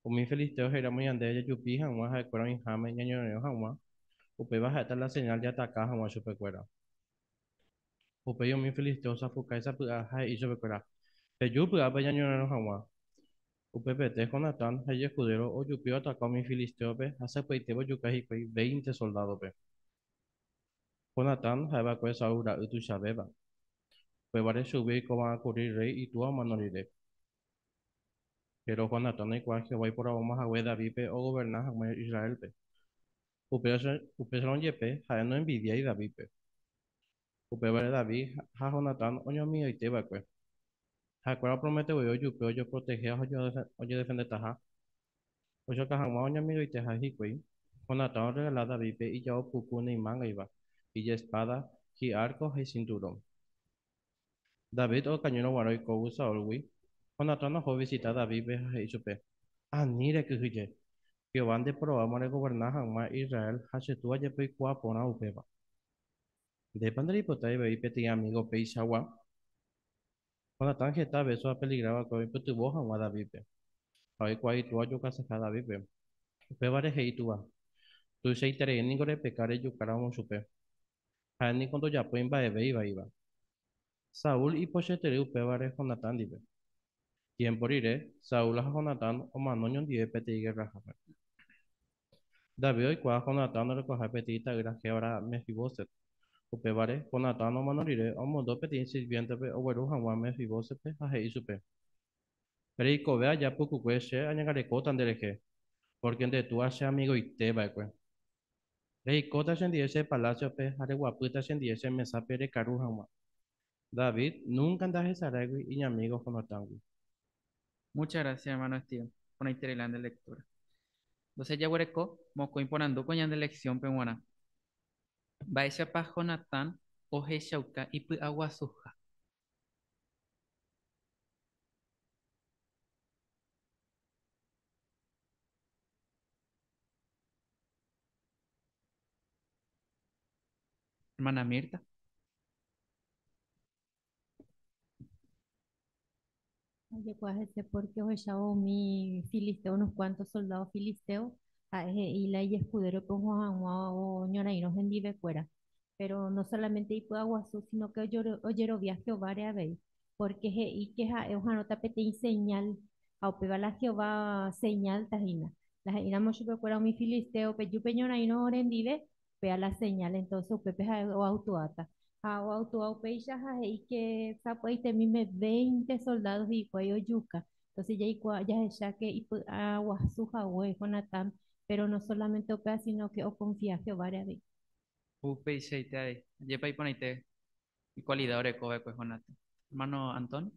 Umi filisteo he'íramo ñandéve jajupi hag̃ua ha'ekuéra oĩháme ñañorairõ hag̃ua, upéva ha'éta la señál jaataka hag̃ua chupekuéra. Upéi umi filisteo osapukái sapy'a ha he'i chupekuéra, Peju py'ápe ñañorairõ hag̃ua. Upepete Jonatán ha ijeskudéro ojupi oataka umi filistéope ha sapy'aitépe ojuka hikuái veinte soldádope. Jonatán ha'e va'ekue Saúl ra'y tuichavéva. Upévare chugui oikova'erã kuri rréi itúa omano rire. Péro Jonatán oikuaa Jehová oiporavóma hague Davídpe ogoverna hag̃ua Israélpe. Upéicharõ jepe ha'e noenvidiái Davídpe. Upévare David ha Jonatán oñoamigoite va'ekue. Ha'ekuéra opromete voi ojupe ojoprotehe ha ojedefendetaha. Ohechauka hag̃ua oñoamigoiteha hikuái, Jonatán orregala Davídpe ijao puku naimángaiva, ijespáda, hi'árko ha isinturón. David okañýrõ guare oikóvo Saúlgui, Jonatán oho ovisita Davídpe ha he'i chupe, Ani rekyhyje! Jehová ndeprováma regoverna hag̃ua Israel ha che túa jepe oikuaa porã upéva. Ndépa ndereipotái avei peteĩ amígo peichagua? Jonatán heta vése oapeligra va'ekue oipytyvõ hag̃ua Davídpe, ha oikuaa itúa ojukaseha Davídpe. Upévare he'i itúa, Tuichaiterei ningo repeka rejukáramo chupe. Ha'e niko ndojapói mba'eve ivaíva. Saúl ipochyeterei upévare Jonatán ndive. Tiémpo rire, Saúl ha Jonatán omano oñondive peteĩ gerrahápe. David oikuaa Jonatán orekoha peteĩ ta'ýra héra Mefibóset. Upévare, Jonatán omano rire omondo peteĩ sirviéntepe ogueru hag̃ua Mefibósetpe ha he'i chupe, Reikove aja pukukue che añangarekóta nderehe, pórke nde túa che amigoite va'ekue. Reikóta chendive che palásiope ha reguapýta chendive che mesápe rekaru hag̃ua. David núnka ndahesaráigui iñamígo Jonatángui. Muchas gracias, hermano Steven. Porãiterei la nde lectura. Entonces jaguereko mokõi porandu ko ñande lección-pe g̃uarã. Mba'éichapa Jonatán ohechauka ipy'aguasuha? Hermana Mirta. Ojekuaa hese pórke ohechávo umi filisteo, unos kuánto soldádo filisteo, ha'e he'i la ijeskudérope oho hag̃ua oñorairõ hendivekuéra. Péro no solamente ipy'aguasu, síno ke ojerovia Jehováre avei, pórke he'i ke ha'e oha'arõta peteĩ señál, ha upéva la Jehová señálta hína. La he'íramo chupekuéra umi filisteo, Peju peñorairõ orendive, Upéva la señal, entonces upépe ha'e oautuáta. Ha oautua upéicha ha he'i ke sapy'aitemíme veinte soldados hikuái ojuka. Entonces jaikuaa, jahecha ke ipy'aguasu hague Jonatán, pero no solamente upéva, sino que okonfia Jehováre avei. Upeichaite avei. Ajépa iporãite ikualida oreko va'ekue Jonatán. Hermano Antonio.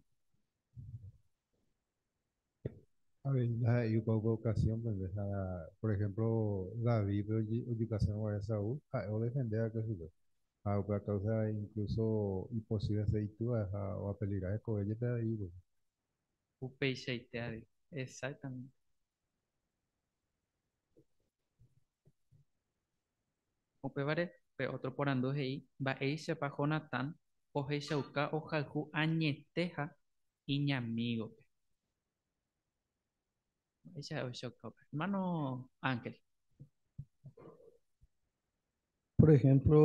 Avei ndaha'éi upe ocasión-pe, ha por ejemplo David-pe ojukasérõ guare Saúl, ha'e odefende va'ekue chupe. Ha upéva causa incluso ipochy hese itúva ha oapeligra hekove jepe avei upépe. Upeichaite avei. Exactamente. Upévare pe ótro porandu he'i mba'éichapa Jonatán ohechauka ohayhu añeteha iñamígope. Mba'éicha ohechauka upéva? Ermáno Ángel. Por ejemplo,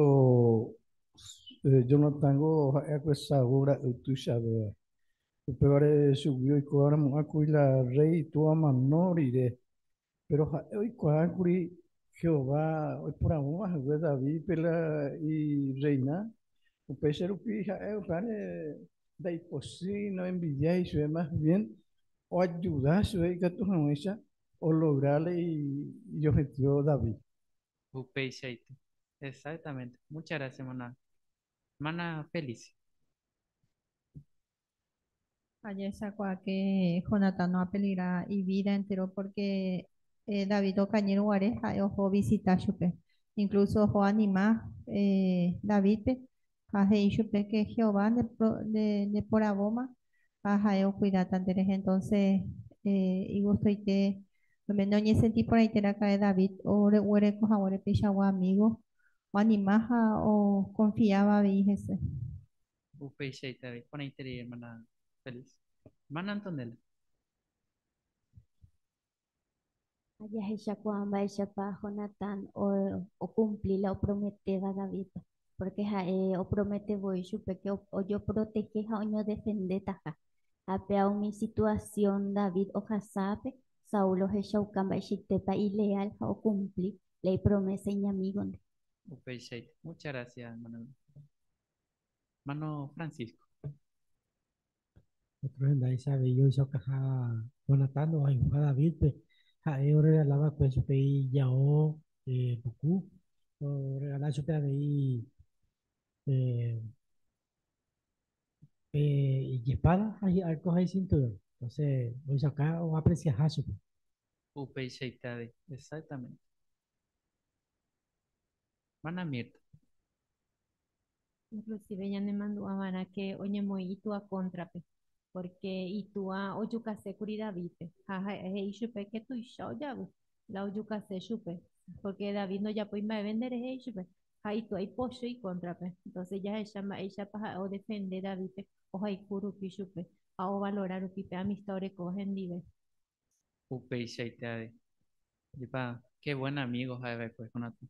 Jonatángo ha'e va'ekue Saúl ra'y tuichavéva. Upévare chugui oikuaaramo'ãkuri la rréi itúva omano rire. Péro ha'e oikuaákuri Jehová oiporavóva hague Davídpe la irreina. Upéicha rupi ha'e upévare ndaipochýi, noenvidiái chupe, mas bien oajuda chupe ikatu hag̃uáicha ologra la ijobjetivo David. Upeichaite. Exactamente. Muchas gracias, hermana. Hermana Felicia. Ajechakuaa ke Jonatán oapeligra ivida entéro pórke David okañýrõ guare ha'e oho ovisita chupe. Inklúso oho oanima Davídpe ha he'i chupe ke Jehová ndeporavóma ha ha'e okuidáta nderehe. Entónse igustoite oiméne oñesenti porãite raka'e David oguereko haguére peichagua amígo oanima ha okonfiáva avei hese. Upeichaite avei. Porãiterei, hermana Felicia. Hermana Antonella. Ha jahechakuaa mba'éichapa Jonatán okumpli la oprometéva Davídpe, pórke ha'e opromete voi chupe ke ojoprotehe ha oñodefendetaha. Ha péva umi situasión David ohasápe, Saúl ohechauka mba'eichaitépa ileál ha okumpli la ipromésa iñamígonde. Upeichaite. Muchas gracias, hermana. Hermano Francisco. Ótro hendáicha avei ohechaukaha Jonatán ohayhuha Davídpe, ha'e orregala va'ekue chupe ijao puku, orregala chupe avei pe ijespáda ha hi'árko ha isinturón. Entonces ohechauka oapresiaha chupe. Upeichaite avei, exactamente. Hermana Mirta. Inclusive ñanemandu'a va'erã ke oñemoĩ itúa kóntrape, pórke itúa ojukase kuri Davídpe, ha ha'e he'i chupe ke tuicha ojavy la ojukase chupe, pórke David ndojapói mba'eve nderehe he'i chupe, ha itúa ipochy ikóntrape. Entónse jahecha mba'éichapa ha'e odefende Davídpe ohayhu rupi chupe ha ovalora rupi pe amista orekóva hendive. Upeichaite avei. Jepa, qué buen amigo ha'e va'ekue Jonatán.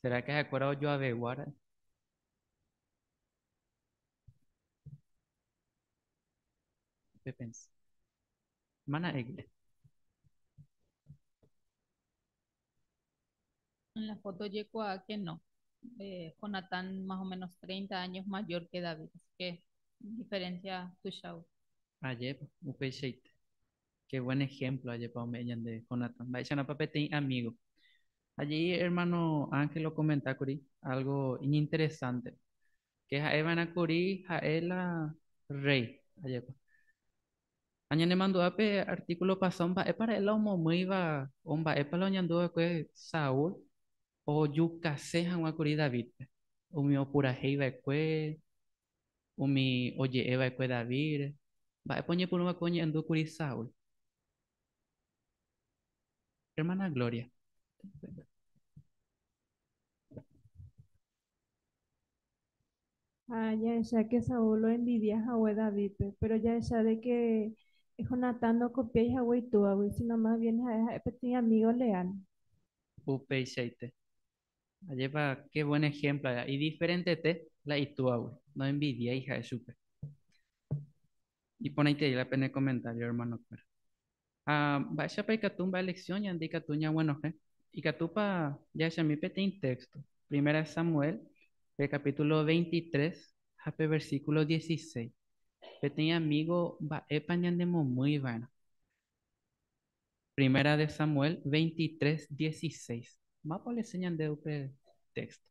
Será que ha'ekuéra ojoavegua ra'e? Pepensa. Hermana Egle. En la foto ojekuaa que no. Jonatán más o menos 30 años mayor que David, así que diferencia tuichagua. Ajépa, upeichaite. Qué buen ejemplo ajépa ome'ẽ ñande Jonatán. Mba'eicharãpa peteĩ amigo. Allí hermano Ángel okomenta kuri algo iñinteresante. Que ha'e va'erã kuri ha'e la rey. Ajépa. Ha ñanemandu'a pe artículo pasado mba'épa ra'e la omomýiva o mba'épa la oñandu va'ekue Saúl ojukase hag̃ua kuri Davídpe, umi opurahéi va'ekue, umi oje'e va'ekue Davídre, mba'épa oñepyrũ va'ekue oñe'ẽndu kuri Saúl. Hermana Gloria. Ha jahecha ke Saúl oenvidia hague Davídpe, péro jahecha de ke Jonatán ndokopiái hague itúvagui, síno mas bien ha'e ha'e peteĩ amígo leál. Upeichaite. Ajépa ke buen ejemplo aja. Idiferentete la itúvagui, noenvidiái ha'e chupe. Iporãiterei la pene comentario, hermano-kuéra. Ha mba'éichapa ikatu mba'e lección ñande ikatu ñaguenohẽ? Ikatúpa jahechami peteĩ texto? Primera de Samuel, pe capítulo 23 ha pe versículo 16. Peteĩ amigo mba'épa ñanemomýi va'erã. Primera de Samuel 23, 16. Mápa olese ñande upe texto?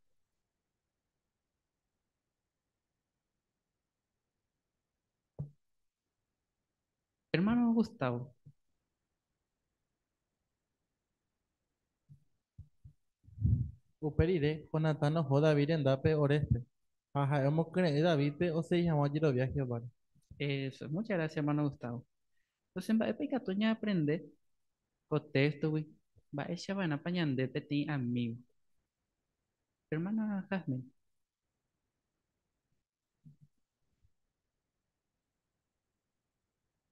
Hermano Gustavo. Upe rire, Jonatán oho David rendápe Horéspe, ha ha'e omokyre'ỹ Davídpe osegi hag̃ua ojerovia Jehováre. Eso, muchas gracias, hermano Gustavo. Entonces, mba'épa ikatu ñaaprende ko téxtogui? Mba'éicha va'erãpa ñande peteĩ amigo? Hermana Jasmine.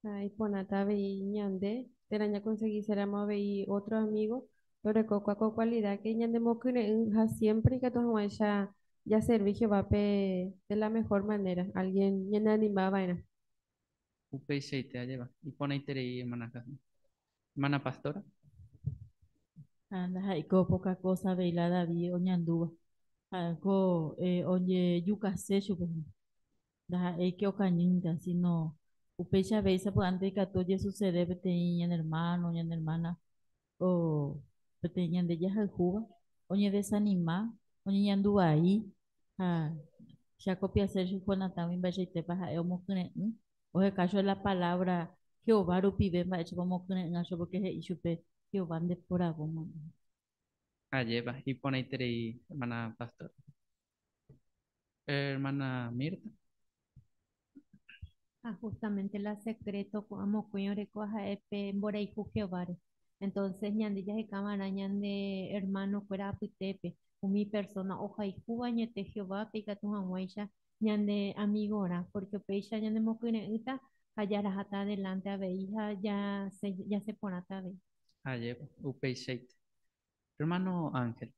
Ha iporãta avei ñande térã ñakonsegiséramo avei ótro amígo torekókua ko kualida ke ñanemokyre'ỹ ha siémpre ikatu hag̃uáicha jaservi Jehovápe de la mehór manéra, álgien ñaneanima va'erã. Upeichaite ajépa, iporãiterei hermana Jasmine. Hermana pastora. Ha ndaha'éiko poca cosa avei la David oñandúva. Ha'éko ojejukase chupe hína. Ndaha'éike okañýnte, sino upéicha avei sapy'ánte ikatu ojesucede peteĩ ñane hermano, ñane hermana o peteĩ ñande jahayhúva, oñedesanima, oñeñandu vai ha che akopiase che Jonatán-gui mba'eichaitépa ha'e omokyre'ỹ, oheka chupe la palabra Jehová rupive mba'éichapa omokyre'ỹ chupe porque he'i chupe Jehová ndeporavóma. Ajépa, iporãiterei hermana pastora. Hermana Mirta. Ha justamente la secreto ko'ã mokõi orekóva ha'e pe mborayhu Jehováre. Entonces ñande jahekava'erã ñande hermano-kuéra apytépe, umi persona ohayhúva añete Jehovápe ikatu hag̃uáicha ñande amigorã, porque upéicha ñanemokyre'ỹta ha jaraháta adelante avei ha jasẽ porãta avei. Ajépa, upeichaite. Hermano Ángel.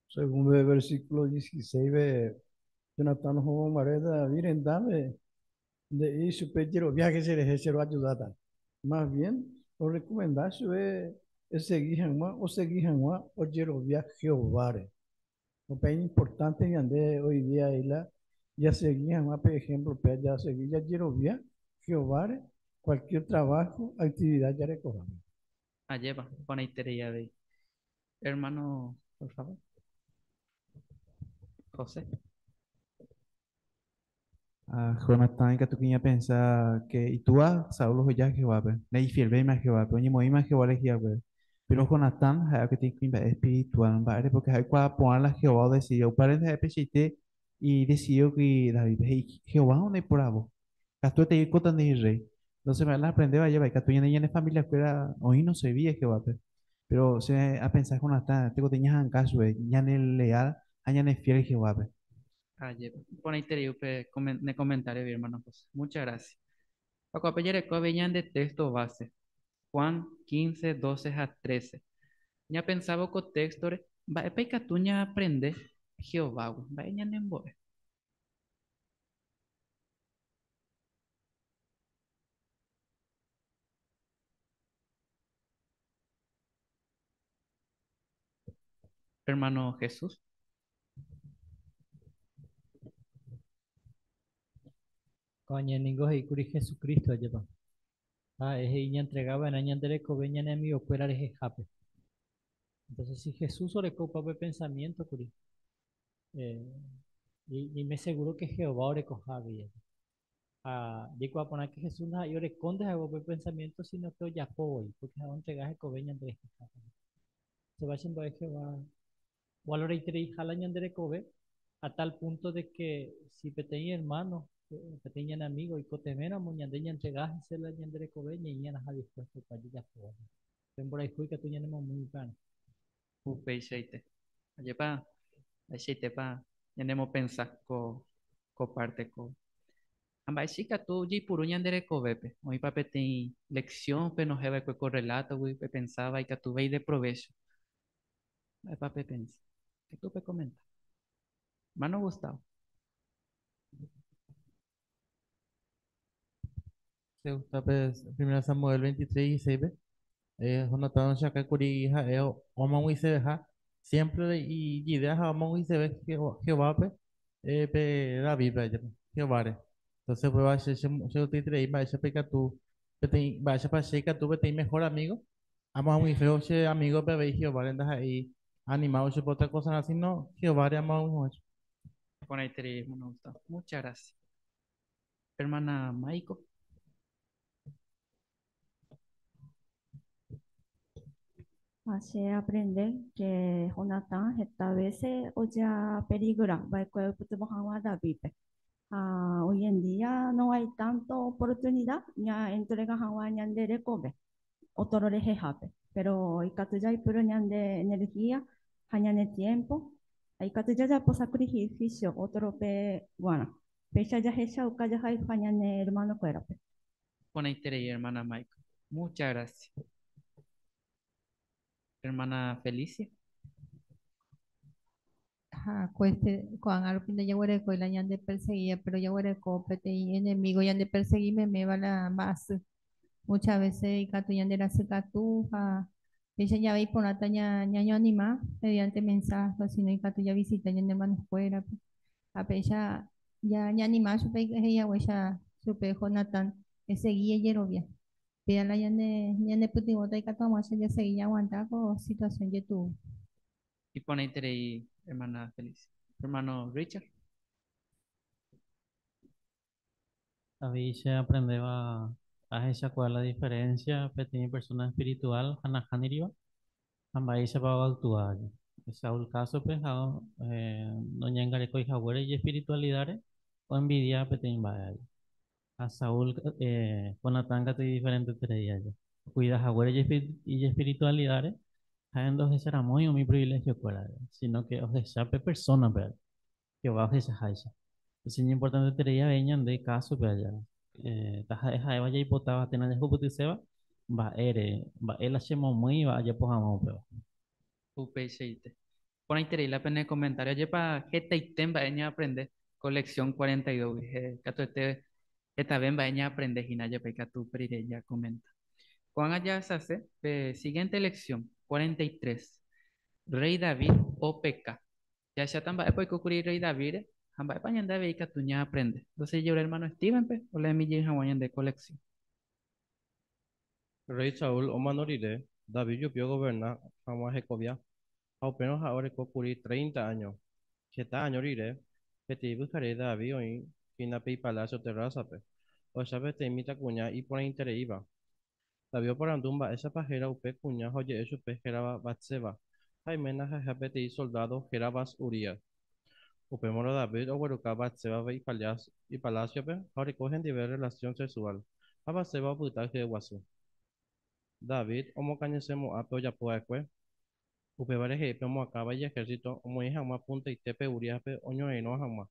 Segundo el versículo 16 ve Jonatán ohovomare David rendápe nde'i chupe jerovia che rehe che roayudáta. Más bien orecomendá chupe esegui hag̃ua osegui hag̃ua ojerovia Jehováre. Upe importante ñande hoy día la jasegui hag̃ua pe ejemplo pe jasegui jajerovia Jehováre cualquier trabajo, actividad jarekohápe. Ajépa, iporãiterei avei. Hermano, por favor. José. Ah, Jonatán ikatu ñapensa que itúa Saúl oheja Jehovápe, naifielvéima Jehovápe, oñemoĩma Jehová rehehápe. Pero Jonatán ha'e peteĩ kuimba'e espiritual mba'ére porque ha'e kuaa porã la Jehová odecidió. Upévare ha'e peichaite y decidió que David he'i Jehová oiporavo. Katuete oikóta ndéi rey. Entonces mba'e la aprendéva ajépa ikatu ñande ñane familia-kuéra oĩ no serví Jehovápe. Pero che apensa Jonatán tekotevẽ ñaha'ãnga chupe ñane leal ha ñane fiel Jehovápe. Ajépa, iporãiterei upe ne comentario hermano José. Muchas gracias. Ha ko'ápe jareko avei ñande texto base. Juan 15, 12 ha 13. Ñapensávo ko texto-re, mba'épa ikatu ñaaprende Jehovágui, mba'e ñanembo'e. Hermano Jesús. Ko'ã ningo he'íkuri Jesucristo ajépa. Ha'e he'i ñantregava'erã ñande rekove ñane amigokuéra rehehápe. Entonces, si Jesús oreko upe pensamiento kuri, y me seguro que Jehová orekoha avei. Ha jaikuaa porã que Jesús ndaha'éi orekónte ha'e upe pensamiento, sino que ojapo voi, porque ha'e ontrega hekove ñande rehehápe. Se va chembo'e Jehová valoraitereiha la ñande rekove a tal punto de que si peteĩ hermano, peteĩ ñane amigo oikotevẽramo ñande ñantrega hese la ñande rekove ñaĩ'arãha dispuesto pa jajapóva. Pe mborayhu ikatu ñanemomýi upearã. Upeichaite. Ajépa mba'eichaitépa ñanemopensa ko parte ko. Ha mba'éicha ikatu jaipuru ñande rekovépe. Oĩpa peteĩ lección penohẽva'ekue ko relato-gui pepensáva ikatuvéi de provecho. Mba'épa pepensa. Ikatu pekomenta. Hermano Gustavo. Che gusta pe 1 Samuel 23, 16 Jonatán ohechakákuri ha'e omoag̃uiseveha siempre ijidea ha omoag̃uiseve Jehovápe pe Davidpe ajépa, Jehováre. Entonces upéva che chegustaiterei mba'éichapa ikatu peteĩ mba'éichapa che ikatu peteĩ mejor amigo amoag̃uisévo che amigope avei Jehováre ndaha'éi animávo chupe otra cosa sino Jehováre amoag̃ui hag̃ua chupe. Iporãiterei hermano Gustavo. Muchas gracias. Hermana Maiko. Ha che aprende que Jonatán heta vece ojapeligra va'ekue oipytyvõ hag̃ua Davidpe. Ha hoy en día no hay tanto oportunidad ñaentrega hag̃ua ñande rekove otro rehehápe, pero ikatu jaipuru ñande energía ha ñane tiempo ha ikatu jajapo sacrificio otrope g̃uarã. Péicha jahechauka jahayhu ñane hermanokuérape. Iporãiterei hermana Maiko. Muchas gracias. Hermana Felicia. Ha koeste ko'ág̃a rupi ndajaguerekói la ñandeperseguía, pero jaguereko peteĩ enemigo ñandepersegui meméva la mba'asy. Muchas veces ikatu ñanderasykatu ha péicha jave iporãta ñañoanima mediante mensaje, o si no ikatu javisita ñane hermanokuérape. Ha péicha ñaanima chupe he'ihaguéicha chupe Jonatán, esegi ejerovia. Péa la ñane ñanepytyvõta ikatu hag̃uáicha jasegi ñaaguanta ko situación jetu'u. Iporãiterei, hermana Felicia. Hermano Richard. Avei che aprendéva ahechakuaa la diferencia peteĩ persona espiritual ha nahániriva ha mba'éichapa oactua. Saúl caso-pe ha noñangarekói haguére ijespiritualidad-re oenvidia peteĩ mba'e aja. Ha Saúl Jonatán katu idiferenteterei aja. Okuida haguére ijespiritualidad-re ha'e ndohecharamói umi privilegio-kuéra, sino que ohecha pe persona-pe aja, Jehová ohechaháicha. Entonces iñimportanteterei avei ñande caso-pe aja, taha'e ha'éva jaipotáva térã jahupytyséva, mba'ére, mba'e la chemomýiva ajapo hag̃ua upéva. Upeichaite. Porãiterei la pene comentario. Ajépa hetaite mba'e ñaaprende ko lección 42-gui. Katuete hetave mba'e ñaaprende hína ajépa ikatu upe rire ñakomenta. Ko'ág̃a jahasase pe siguiente lección, 43. Rey David opeka. Jahecháta mba'épa oikókuri Rey David-re ha mba'épa ñande avei ikatu ñaaprende. Entonces jejure hermano Steven-pe oleemi jey hag̃ua ñande ko lección. Rey Saúl omano rire, David ojupi ogoverna hag̃ua hekovia, ha upérõ ha'e oreko kuri 30 áño. Heta áño rire, peteĩ pyhare David oĩ hína pe ipalácio terrásape, ohecha peteĩ mitãkuña iporãitereíva. David oporandu mba'éichapa héra upe kuña ha oje'e chupe hérava Bat-seba, ha iména ha'eha peteĩ soldádo hérava Urías. Upémarõ David ogueruka Bat-sébape ipalásiope ha oreko hendive rrelasión sexuál, ha Bat-seba opyta hyeguasu. David omokañysemo'ã pe ojapo va'ekue, upévare he'i pe omoakãva ijehérsito omoĩ hag̃ua puntaitépe Uríaspe oñorairõ hag̃ua,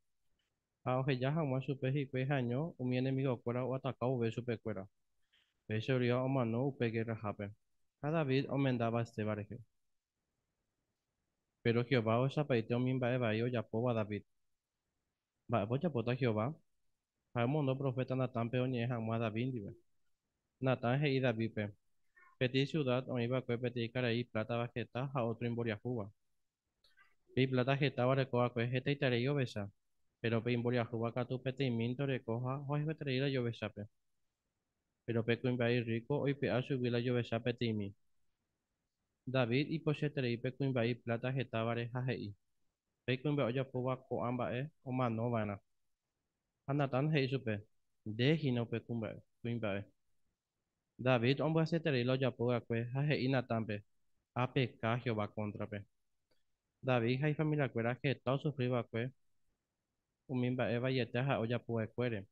ha oheja hag̃ua chupe hikuái ha'eño umi enemigokuéra oataka vove chupekuéra. Péicha Urías omano upe gerrahápe, ha David omenda Bat-seba rehe. Péro Jehová ohechapaite umi mba'e vai ojapóva David. Mba'épa ojapóta Jehová? Ha'e omondo proféta Natánpe oñe'ẽ hag̃ua David ndive. Natán he'i Davídpe, Peteĩ siudád oĩ va'ekue peteĩ karai iplátava heta ha ótro imboriahúva. Pe ipláta hetáva oreko va'ekue hetaiterei ovecha, péro pe imboriahúva katu peteĩmínte oreko ha ohayhueterei la ijovechápe. Péro pe kuimba'e irríko oipe'a chugui la ijovecha peteĩmi. David ipochyeterei pe kuimba'e ipláta hetávare ha he'i, Pe kuimba'e ojapóva ko'ã mba'e omano va'erã. Ha Natán he'i chupe, Nde hína upe kuimba'e. David ombyasyeterei la ojapo va'ekue ha he'i Natánpe, Apeka Jehová kóntrape. David ha ifamiliakuéra heta osufri va'ekue umi mba'e vaiete ha'e ojapo va'ekuére.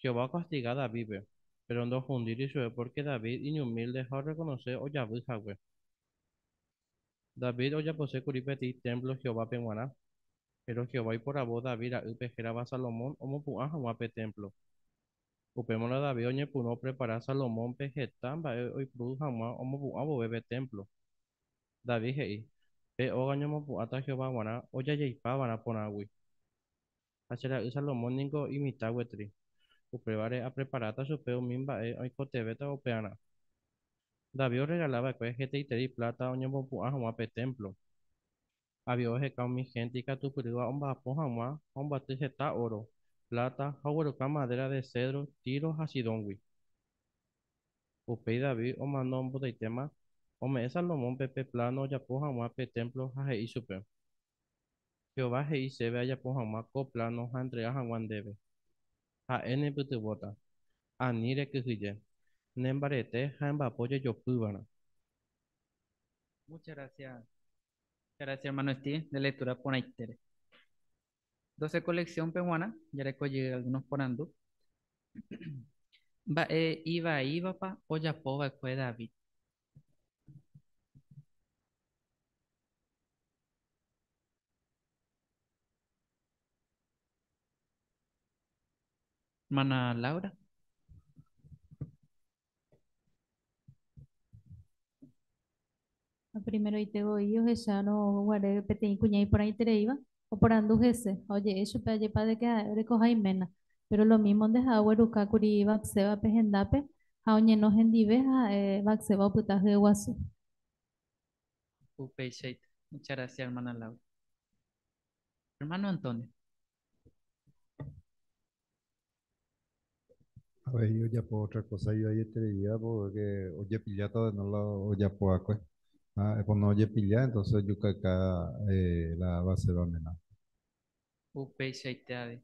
Jehová okastiga Davídpe, péro ndohundíri chupe pórke David iñumílde ha orrekonose ojavy hague. David ojapose kuri peteĩ témplo Jehovápe g̃uarã, péro Jehová oiporavo David ra'ýpe hérava Salomón omopu'ã hag̃ua pe témplo. Upémarõ David oñepyrũ oprepara Salomónpe heta mba'e oipuru hag̃ua omopu'ã vove pe témplo. David he'i, Pe óga oñemopu'ãta Jehová g̃uarã ojajaipava'erã porãgui. Ha che ra'y Salomón ningo imitã gueteri, upévare apreparáta chupe umi mba'e oikotevẽtava upearã. David orregala va'ekue hetaiterei pláta oñemopu'ã hag̃ua pe témplo. Avei oheka umi hénte ikatupyrýva omba'apo hag̃ua ha ombyaty heta óro, pláta ha ogueruka madéra de sédro Tiro ha Sidóngui. Upéi David omano mbotaitéma, ome'ẽ Salomónpe pe pláno ojapo hag̃ua pe témplo ha he'i chupe, Jehová he'i chéve ajapo hag̃ua ko pláno ha antrega hag̃ua ndéve. Ha'e nepytyvõta. Ani rekyhyje. Nembarete ha emba'apo jejopývarã. Muchas gracias. Muchas gracias, hermano Steve, de lectura porãitére. 12 colección-pe g̃uarã, jareko jey algunos porandu. Mba'e ivaívapa ojapova'ekue David? Hermana Laura. Primeroite voi ohechárõ guare peteĩ kuña iporãitereíva, oporandu hese ha oje'e chupe ajépa de que ha'e orekoha iména. Pero lo mismo nde ha'e ogueruka kuri Bat-Sébape hendápe ha oñeno hendive ha ha'e Bat-Seba opyta hyeguasu. Upeichaite. Muchas gracias, hermana Laura. Hermano Antonio. Avei ojapo otra cosa ivaietereíva porque ojepilláta de no la ojapo va'ekue. Ha pono ojepilla entonces ojukaka la Bat-Seba ména. Upeichaite avei.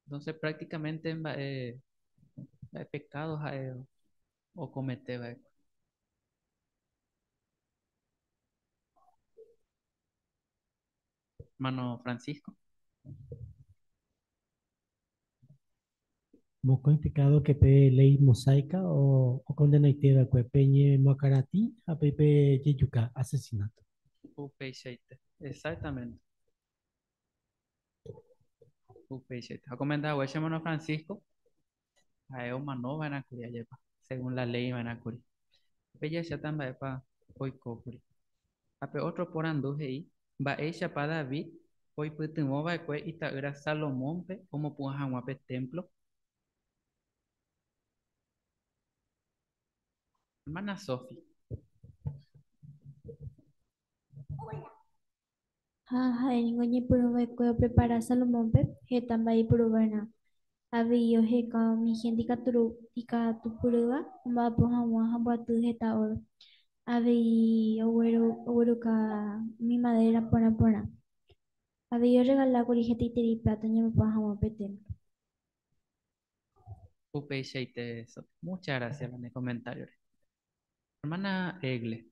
Entonces prácticamente mba'e mba'e pecado ha'e okomete va'ekue. Hermano Francisco. Mokõi pecado que pe ley mosaica o ocondenaite va'ekue pe ñemoakaratĩ ha pe pe jejuka, asesinato. Upeichaite. Exactamente. Upeichaite. Ha okomenta haguéicha hermano Francisco, ha'e omano va'erã kuri ajépa, según la ley va'erã kuri. Upe jahecháta mba'épa oiko kuri. Ha pe otro porandu he'i, Mba'éichapa David oipytyvõ va'ekue ita'ýra Salomónpe omopu'ã hag̃ua pe témplo? Hermana Sofi. Ha ha'e ningo oñepyrũ va'ekue oprepara Salomónpe heta mba'e ipuru va'erã. Avei oheka umi hénte ikatupyrýva omba'apo hag̃ua ha omboaty heta óro. Avei ogueruka umi madéra porã porã. Avei orregala kuri hetaiterei pláta oñemopu'ã hag̃ua pe témplo. Upeichaite, Sofi. Muchas gracias la ne comentario-re. Hermana Egle.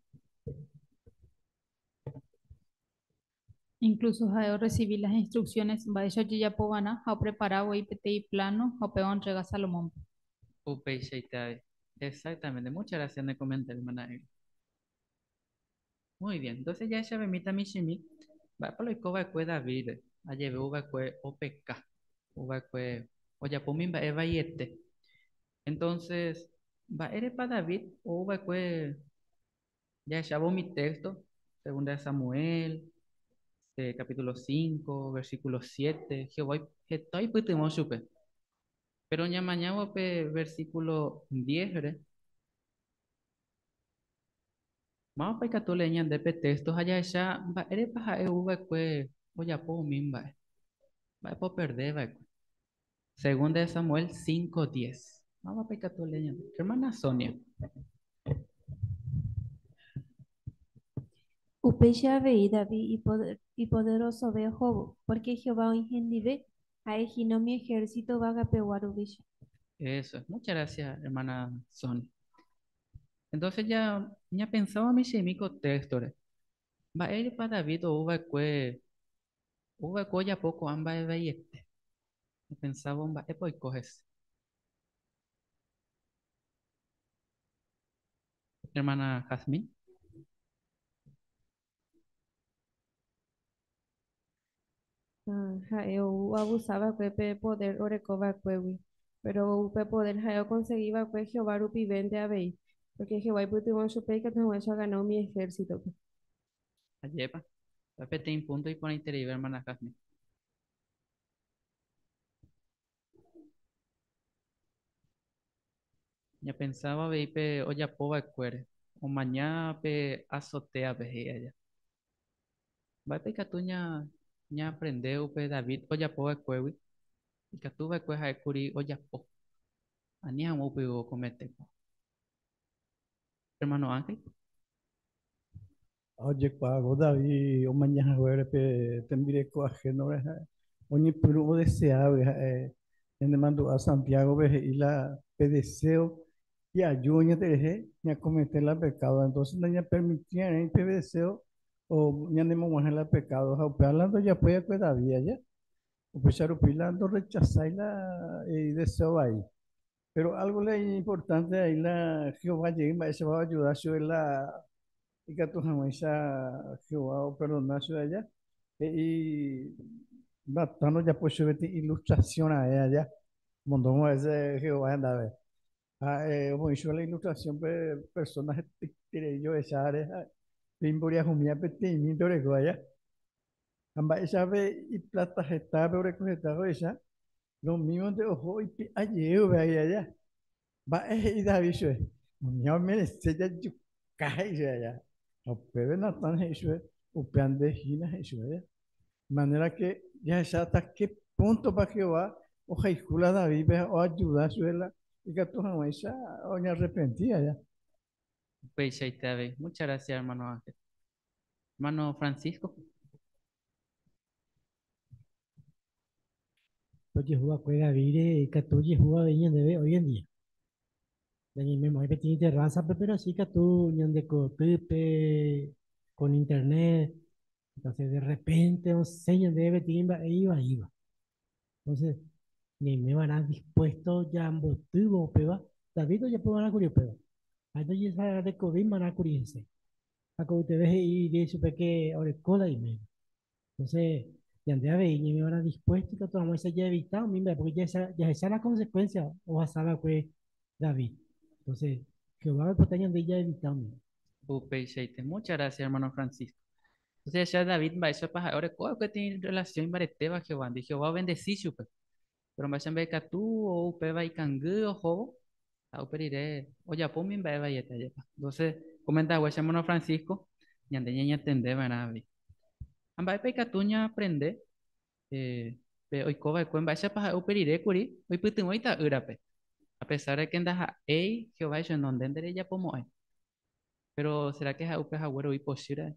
Incluso ha'e orresivi las instrucciones mba'éicha ojejapova'erã ha oprepara voi peteĩ plano ha upéva ontrega Salomónpe. Upeichaite avei. Exactamente. Muchas gracias ne comentario, hermana Egle. Muy bien. Entonces jahechavemíta michĩmi mba'épa la oiko va'ekue David-re, ajeve ouva'ekue opeka, ouva'ekue ojapo umi mba'e vaiete. Entonces, mba'érepa David ou va'ekue jahechávo umi texto, Segunda de Samuel, capítulo 5, versículo 7, Jehová heta oipytyvõ chupe. Pero ñamañávo pe versículo 10-re, mávapa ikatu olee ñande pe texto ha jahecha mba'érepa ha'e ou va'ekue ojapo umi mba'e? Mba'épa operde va'ekue? Segunda de Samuel 5:10. Mávapa ikatu olee ñande? Hermana Sonia. Upéicha avei David ipoderosove ohóvo, pórke Jehová oĩ hendive, ha'e hína umi ehérsito yvagapegua ruvicha. Eso es. Muchas gracias, hermana Sonia. Entonces ya ñapensáva michĩmi ko téxtore. Mba'érepa David ou va'ekue ou va'ekue ojapo ko'ã mba'e vaiete? Ñapensávo mba'épa oiko hese. Hermana Jazmín. Ha'e ou oavusa va'ekue pe podér oreko va'ekuégui. Péro upe podér ha'e okonsegi va'ekue Jehová rupivénte avei, pórke Jehová oipytyvõ chupe ikatu hag̃uáicha ogana umi ehérsitope. Ajépa, peteĩ púnto iporãitereive ermána Jazmín. Ñapensáva avei pe ojapo va'ekuére, omaña pe azotea-pe he'i aja. Mba'épa ikatu ñaaprende upe David ojapo va'ekuégui? Ikatu va'ekue ha'e kuri ojapo, ani hag̃ua upévo okomete. Hermano Ángel. Ha ojekuaávo David omaña haguére pe tembireko ahénore ha oñepyrũ odeseágui ha'e ñanemandu'a Santiago-pe he'i la pe deseo hi'aju oñanderehe ñakomete la pecado, entonces nañapermiti'arãi pe deseo ñanemog̃uahẽ la pecado ha upéva la ndojapói va'ekue David aja, upéicha rupi la ndorrechasái la ideseo vai. Pero algo la importante ahí la Jehová jey mba'éichapa oayuda chupe la ikatu hag̃uáicha Jehová operdona chupe aja, he'i Natán ojapo chupe peteĩ ilustración raẽ aja, omondómo ese Jehová hendápe. Ha omoĩ la ilustración pe persona hetaiterei ohecha ha pe imboriahumíva peteĩmínte oreko aja. Ha mba'éicha iplata hetápe oreko heta ohecha, lo mismo oho oipe'a jey upéva aja. Mba'e he'i David chupe, umíva omerece jajuka he'i chupe aja. Ha upépe Natán he'i chupe, upéva nde hína he'i chupe aja. De manera que jahecha hasta qué punto pa Jehová ohayhu la Davídpe ha oayuda chupe la ikatu hag̃uáicha oñearrepenti aja. Upeichaite avei. Muchas gracias, hermano Ángel. Hermano Francisco. Ojehuva'ekue Davídre ikatu ojehu avei ñandéve hoy en día. Ñañememo'ãi peteĩ terraza-pe, pero sí ikatu ñande kotýpe, con internet. Entonces, de repente osẽ ñandéve peteĩ mba'e ivaíva. Entonces, ñaimeva'erã dispuesto jambotývo upéva. David ojapova'erãkuri upéva. Ha ndojesarekovéimava'erãkuri hese. Ha ko'yteve he'i rire chupe que oreko la iména. Entonces, ñande avei ñaimeva'erã dispuesto ikatu hag̃uáicha jaevita umi mba'e, porque jahecha la consecuencia ohasava'ekue David. Entonces, Jehová oipota ñande jaevita umi. Upeichaite. Muchas gracias, hermano Francisco. Entonces, ya David mba'éichapa ha'e oreko peteĩ relación imbaretéva Jehovándi. Jehová obendeci chupe. Pero mba'éicha mba'ekatu ou upéva ikangy ohóvo, ha upe rire ojapo umi mba'e vaiete ajépa. Entonces, comenta haguéicha hermano Francisco, ñande ñañatendeva'erã avei. Ha mba'épa ikatu ñaaprende pe oikova'ekue mba'éichapa ha'e upe rire kuri oipytyvõ ita'ýrape. A pesar de que ndaha'éi Jehová he'i chupe nde nderejapomo'ãi. Pero será que ha'e upe haguére oĩ pochýra'e?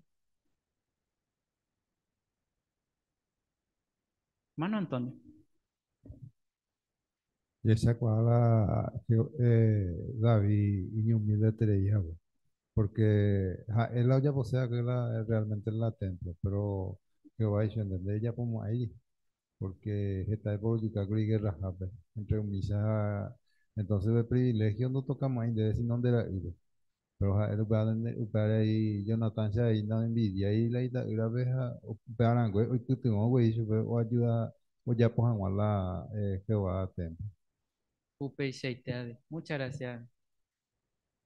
Hermano Antonio. Jahechakuaa la David iñumildeterei hague, porque ha'e la ojapose va'ekue la realmente la templo, pero Jehová he'i chupe nde nderejapomo'ãiri, porque heta eporojukákuri guerrahápe, entre umícha entonces pe privilegio ndotokamo'ãi ndéve sino nde ra'ýpe. Pero ha'e upévare aí Jonatán che avei noenvidiái la ita'ýrape ha upevarãngue oipytyvõ guei chupe oayuda ojapo hag̃ua la Jehová templo. Upeichaite avei. Muchas gracias,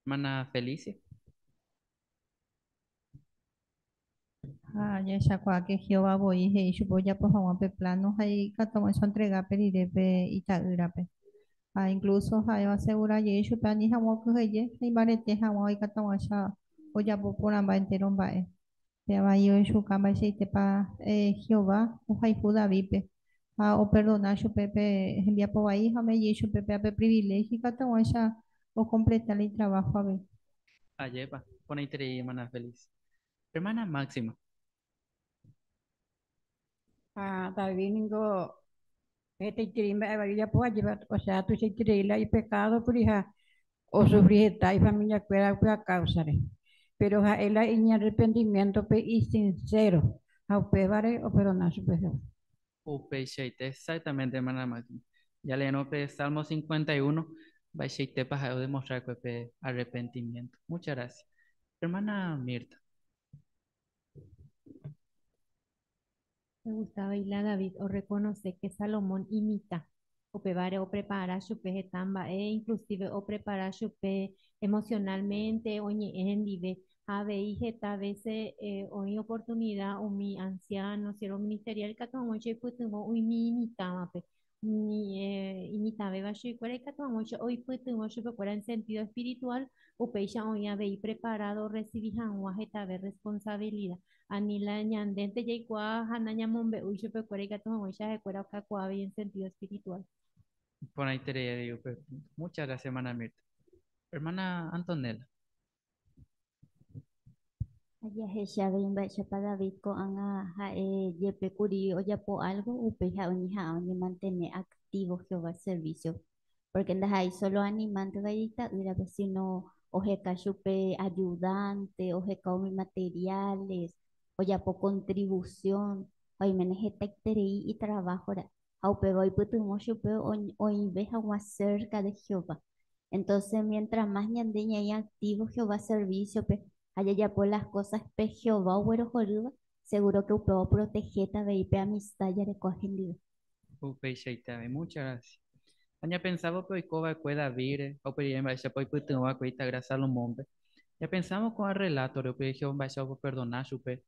hermana Felicia. Ha jahechakuaa que Jehová voi he'i chupe ojapo hag̃ua pe plano ha ikatu hag̃uáicha oentrega rire pe ita'ýrape. Ha incluso ha'e oasegura jey chupe ani hag̃ua okyhyje ha imbarete hag̃ua ikatu hag̃uáicha ojapo porãmba entero mba'e. Péva ohechuka mba'eichaitépa Jehová ohayhu Davídpe ha operdona chupe pe hembiapo vai ha ome'ẽ jey chupe pe privilegio ikatu hag̃uáicha ocompleta el trabajo avei. Ajépa, porãiterei hermana Felicia. Hermana Máxima. Ha David ningo hetaiterei mba'e vai ojapo ajépa, osea tuichaiterei la ipecado kuri ha osufri heta ifamiliakuéra upéva cáusare. Pero ha'e la iñarrepentimiento-pe isincero ha upévare operdona chupe Jehová. Upeichaite, exactamente, hermana Máxima. Ya leerõ pe Salmo 51, mba'eichaitépa ha'e odemostrar pe arrepentimiento. Muchas gracias. Hermana Mirta. Me gustaba la David o reconoce que Salomón imita upévare oprepara chupe heta mba'e, inclusive oprepara chupe emocionalmente oñe'ẽ hendive ha avei heta vece oĩ oportunidad umi anciano, siervo ministerial ikatu hag̃uáicha oipytyvõ umi imitãvape umi imitãvéva chuikuéra ikatu hag̃uáicha oipytyvõ chupekuéra en sentido espiritual upéicha oĩ avei preparado orrecibi hag̃ua hetave responsabilidad ani la ñandénte jaikuaa ha nañamombe'úi chupekuéra ikatu hag̃uáicha ha'ekuéra okakuaa avei en sentido espiritual. Porãiterei avei upe punto. Muchas gracias, hermana Mirta. Hermana Antonella. Jahecha avei mba'éichapa David ko'ág̃a ha'e jepe kuri ojapo algo upéi ha'e oñeha'ã oñemantene activo Jehová servicio porque ndaha'éi solo animánteva ita'ýrape sino oheka chupe ayudante, oheka umi materiales, ojapo contribución, oiméne hetaiterei itrabajo-ra ha upéva oipytyvõ chupe oĩve hag̃ua cerca de Jehová. Entonces, mientras más ñande ñaĩ activo Jehová servicio-pe ha jajapo las cosas pe Jehová oguerohorýva, seguro que upéva oprotegéta avei pe amistad jarekóva hendive. Upeichaite avei. Muchas gracias. Ñapensávo pe oikova'ekue Davídre ha uperire mba'éichapa oipytyvõva'ekue ita'ýra Salomónpe. Ñapensamos ko'ã relatore upe Jehová mba'éichapa operdona chupe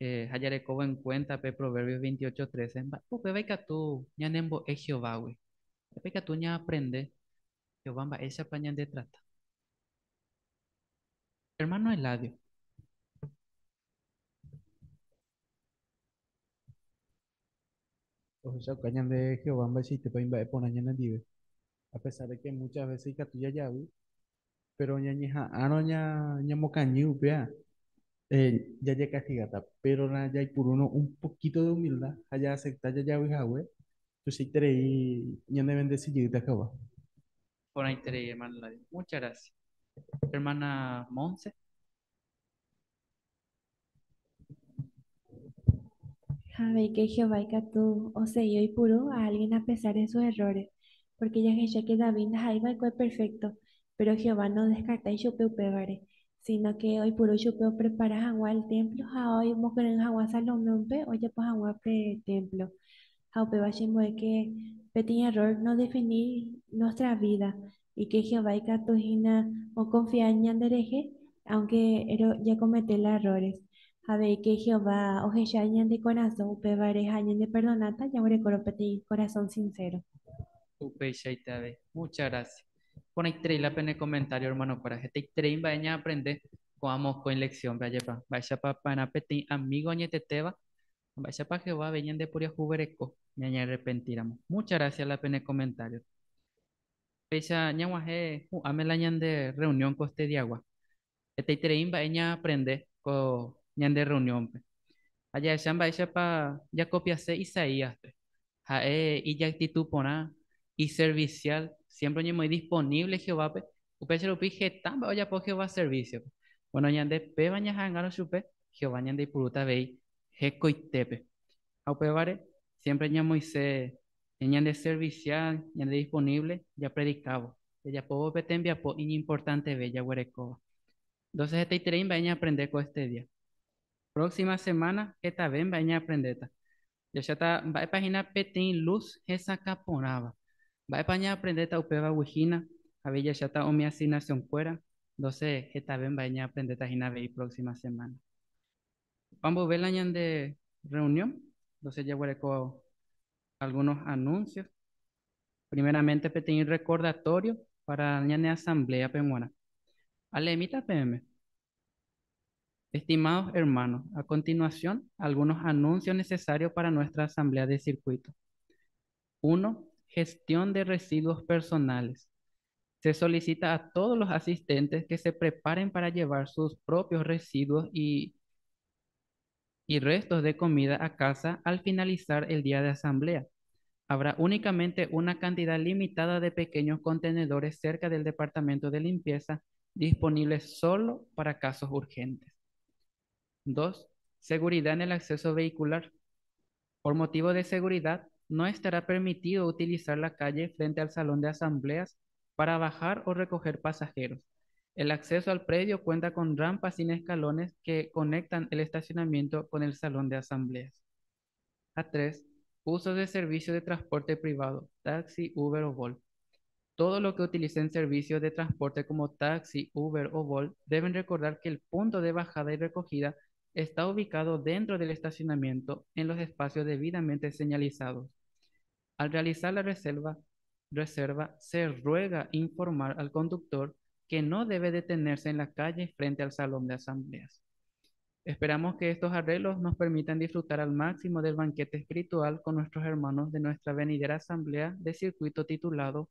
ha jarekóvo en cuenta pe Proverbios 28:13, mba'épa upéva ikatu ñanembo'e Jehovágui. Mba'épa ikatu ñaaprende Jehová mba'éichapa ñandetrata. Hermano Eladio. Ohechauka ñande Jehová mba'eichaitépa imba'eporã ñanendive. A pesar de que muchas veces ikatu jajavy, pero ñañeha'ãrõ ñamokañy upéva, jajekastigáta. Pero la jaipurúrõ un poquito de humildad ha jaacepta jajavy hague, tuichaiterei ñanebendecijeýta Jehová. Porãiterei, hermano Eladio. Muchas gracias. Hermana Monse. Avei que Jehová ikatu osegi oipuru a alguien a pesar de sus errores, porque jahecha que David ndaha'éiva'ekue perfecto, pero Jehová nodescartái chupe upévare, sino que oipuru chupe oprepara hag̃ua el templo ha oimokyre'ỹ hag̃ua Salomónpe ojapo hag̃ua pe templo. Ha upéva chembo'e que peteĩ error nodefiníi nuestra vida y que Jehová ikatu hína okonfia ñanderehe aunque jakomete la errores. Ha avei que Jehová ohecha ñande korasõ upévare ha ñaneperdonáta jaguerekórõ peteĩ corazón sincero. Upeichaite avei. Muchas gracias. Porãiterei la pene comentario, hermano-kuéra. Hetaiterei mba'e ñaaprende ko'ã mokõi lección-pe ajépa. Mba'éichapa va'erã peteĩ amigo añetetéva ha mba'éichapa Jehová avei ñandeporiahuvereko ñañearrepentíramo. Muchas gracias la pene comentario. Péicha ñag̃uahẽ hu'ãme la ñande reunión ko este diagua. Hetaiterei mba'e ñaaprende ko ñande reunión-pe. Ha jahecha mba'éichapa jakopiase Isaías-pe. Ha'e ijactitud porã, iservicial, siempre oñemoĩ disponible Jehovápe, upéicha rupi heta mba'e ojapo Jehová servicio-pe. Bueno, ñande péva ñaha'angárõ chupe, Jehová ñandeipurúta avei hekoitépe. Ha upévare, siempre ñamoĩse ñande servicial, ñande disponible japredikávo, jajapóvo pe tembiapo iñimportanteve jaguerekóva. Entonces hetaiterei mba'e ñaaprende ko este día. Próxima semana hetave mba'e ñaaprendéta. Jahecháta mba'épa hína peteĩ luz hesakã porãva. Mba'épa ñaaprendéta upévagui hína, avei jahecháta umi asignación-kuéra, entonces hetave mba'e ñaaprendéta hína avei próxima semana. Opa mboyve la ñande reunión, entonces jaguereko algunos anuncios. Primeramente peteĩ recordatorio para ñane asamblea-pe g̃uarã. Aleemíta peẽme. Estimados hermanos, a continuación, algunos anuncios necesarios para nuestra asamblea de circuito. 1. Gestión de residuos personales. Se solicita a todos los asistentes que se preparen para llevar sus propios residuos y restos de comida a casa al finalizar el día de asamblea. Habrá únicamente una cantidad limitada de pequeños contenedores cerca del departamento de limpieza disponibles solo para casos urgentes. 2. Seguridad en el acceso vehicular. Por motivo de seguridad, no estará permitido utilizar la calle frente al salón de asambleas para bajar o recoger pasajeros. El acceso al predio cuenta con rampas sin escalones que conectan el estacionamiento con el salón de asambleas. A3. Uso de servicio de transporte privado, taxi, Uber o Bolt. Todo lo que utilicen servicios de transporte como taxi, Uber o Bolt deben recordar que el punto de bajada y recogida está ubicado dentro del estacionamiento en los espacios debidamente señalizados. Al realizar la reserva, se ruega informar al conductor que no debe detenerse en la calle frente al salón de asambleas. Esperamos que estos arreglos nos permitan disfrutar al máximo del banquete espiritual con nuestros hermanos de nuestra venidera asamblea de circuito titulado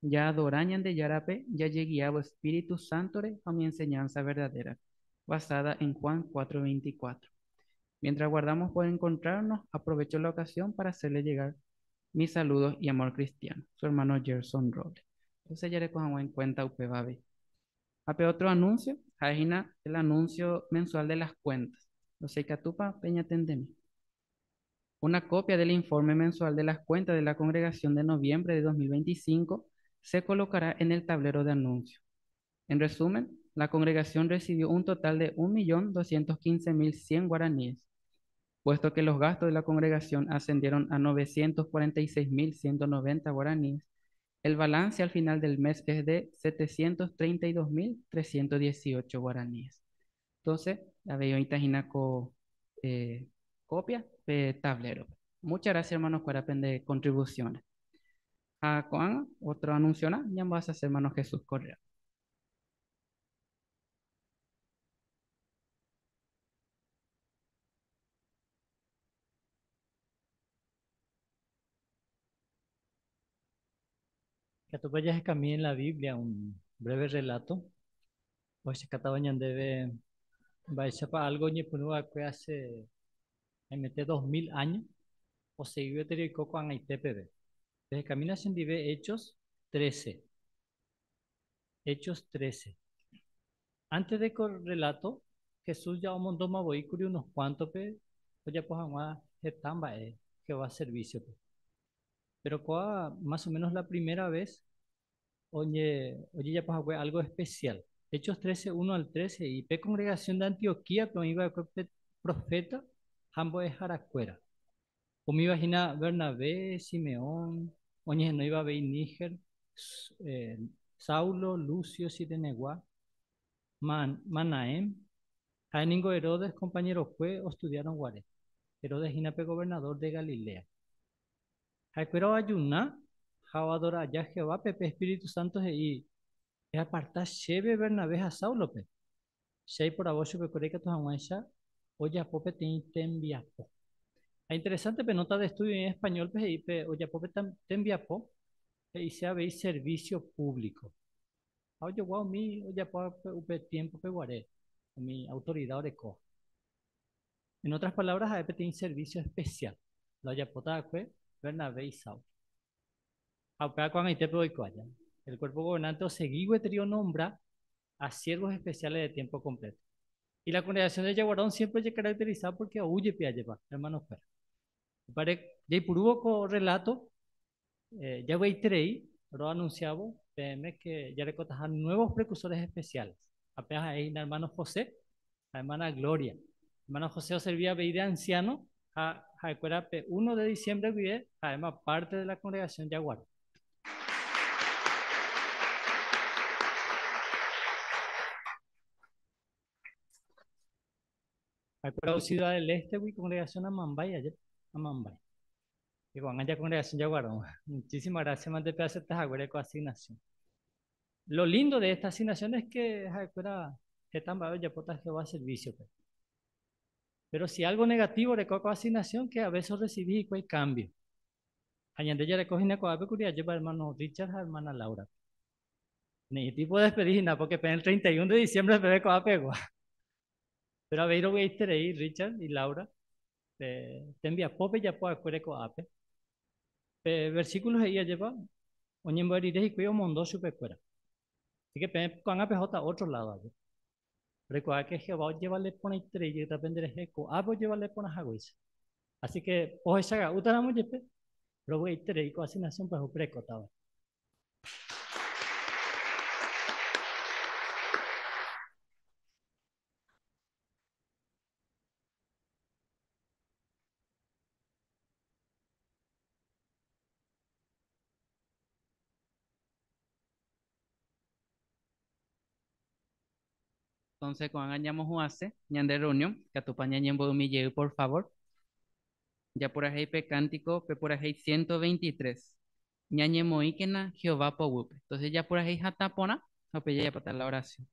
Ya adorañan de Yarape, ya lleguiabo Espíritu Santo a mi enseñanza verdadera, basada en Juan 4:24. Mientras guardamos por encontrarnos, aprovecho la ocasión para hacerle llegar mis saludos y amor cristiano. Su hermano Gerson Robles. Entonces ya le cojamos en cuenta upevabe. Ape otro anuncio, ha'ehína el anuncio mensual de las cuentas. Oseikatúpa peñatendemi. Una copia del informe mensual de las cuentas de la congregación de noviembre de 2025 se colocará en el tablero de anuncio. En resumen, la congregación recibió un total de 1.215.100 guaraníes. Puesto que los gastos de la congregación ascendieron a 946.190 guaraníes, el balance al final del mes es de 732.318 guaraníes. Entonces, la veo con copia de tablero. Muchas gracias, hermanos, por aprender contribuciones. A Juan, otro anuncio, ya vas a hacer, hermano Jesús Correa. Que tú vayas a en la Biblia un breve relato. Hoy se debe vaya para algo que hace mete 2000 años o se vive con ITPB. Desde camina vive Hechos 13. Hechos 13. Antes de el relato, Jesús ya mandó a unos cuantos pe, ya pues a Jehová servicio. Pero más o menos la primera vez, oye, oye ya pues algo especial. Hechos 13, 1 al 13, y pe congregación de Antioquía, pero iba a profeta, jambo es jaracuera. O me imagina Bernabé, Simeón, oye, no iba a ver Níger, Saulo, Lucio, Sireneguá, Man, Manahem, Jaeningo Herodes, compañero fue, o estudiaron Guaré. Herodes Ginape, gobernador de Galilea. Jaecuero ayuná, adora ya Jehová, Pepe Espíritu Santo, y aparta cheve Bernabé a Saulo, pe. Shei por abocho pe tu hanguaisha, oye pope te tembiapo. Es interesante, pe nota de estudio en español, pe, y pe, oye pope tembiapo, y se veis servicio público. Oye, guau, mi, oye, upe tiempo pe guaré, mi autoridad oreco. En otras palabras, a tiene servicio especial. La yapota Bernabé y Saulo. El cuerpo gobernante o seguido trío nombra a siervos especiales de tiempo completo. Y la congregación de Yaguarón siempre se caracterizada porque huye piayepa, hermano fuera. Pare, de purubo relato, ya voy trei, lo anunciaba, PM que ya recotajan nuevos precursores especiales. Apenas ahí hermano José, la hermana Gloria. Hermano José servía de anciano, a 1 de diciembre, además parte de la congregación Yaguarón. Acuerdo Ciudad del Este, congregación Amambay, ayer, Amambay. Y con allá congregación Yaguarón. Muchísimas gracias, mande pedazo de con asignación. Lo lindo de esta asignación es que ya Jehová servicio. Pues. Pero si algo negativo recojo asignación, que a veces recibí y hay cambio. Añade ya recoge una lleva hermano Richard a hermana Laura. Ni tipo de despedir, porque el 31 de diciembre se ve pegó. Pero a ver, voy a ahí, Richard y Laura. Te envía pope ya puedo ape. Versículos ella lleva, oñembo y cuyo mundo supe fuera. Así que con APJ otro lado. Recuerda que Jehová lleva le pone estrella y aprender eco, abo lleva le pone jaguis. Así que, oje saga, utaramo yepe, pero voy a ir con asignación pues precotaba. Entonces, cuando añamos hace, ñande reunión, que atupaña ñembo por favor. Ya por ahí pe cántico, pe por ahí 123. Ñañe moíquena Jehová powupe. Entonces, ya por ahí jatapona, o pe ya para la oración.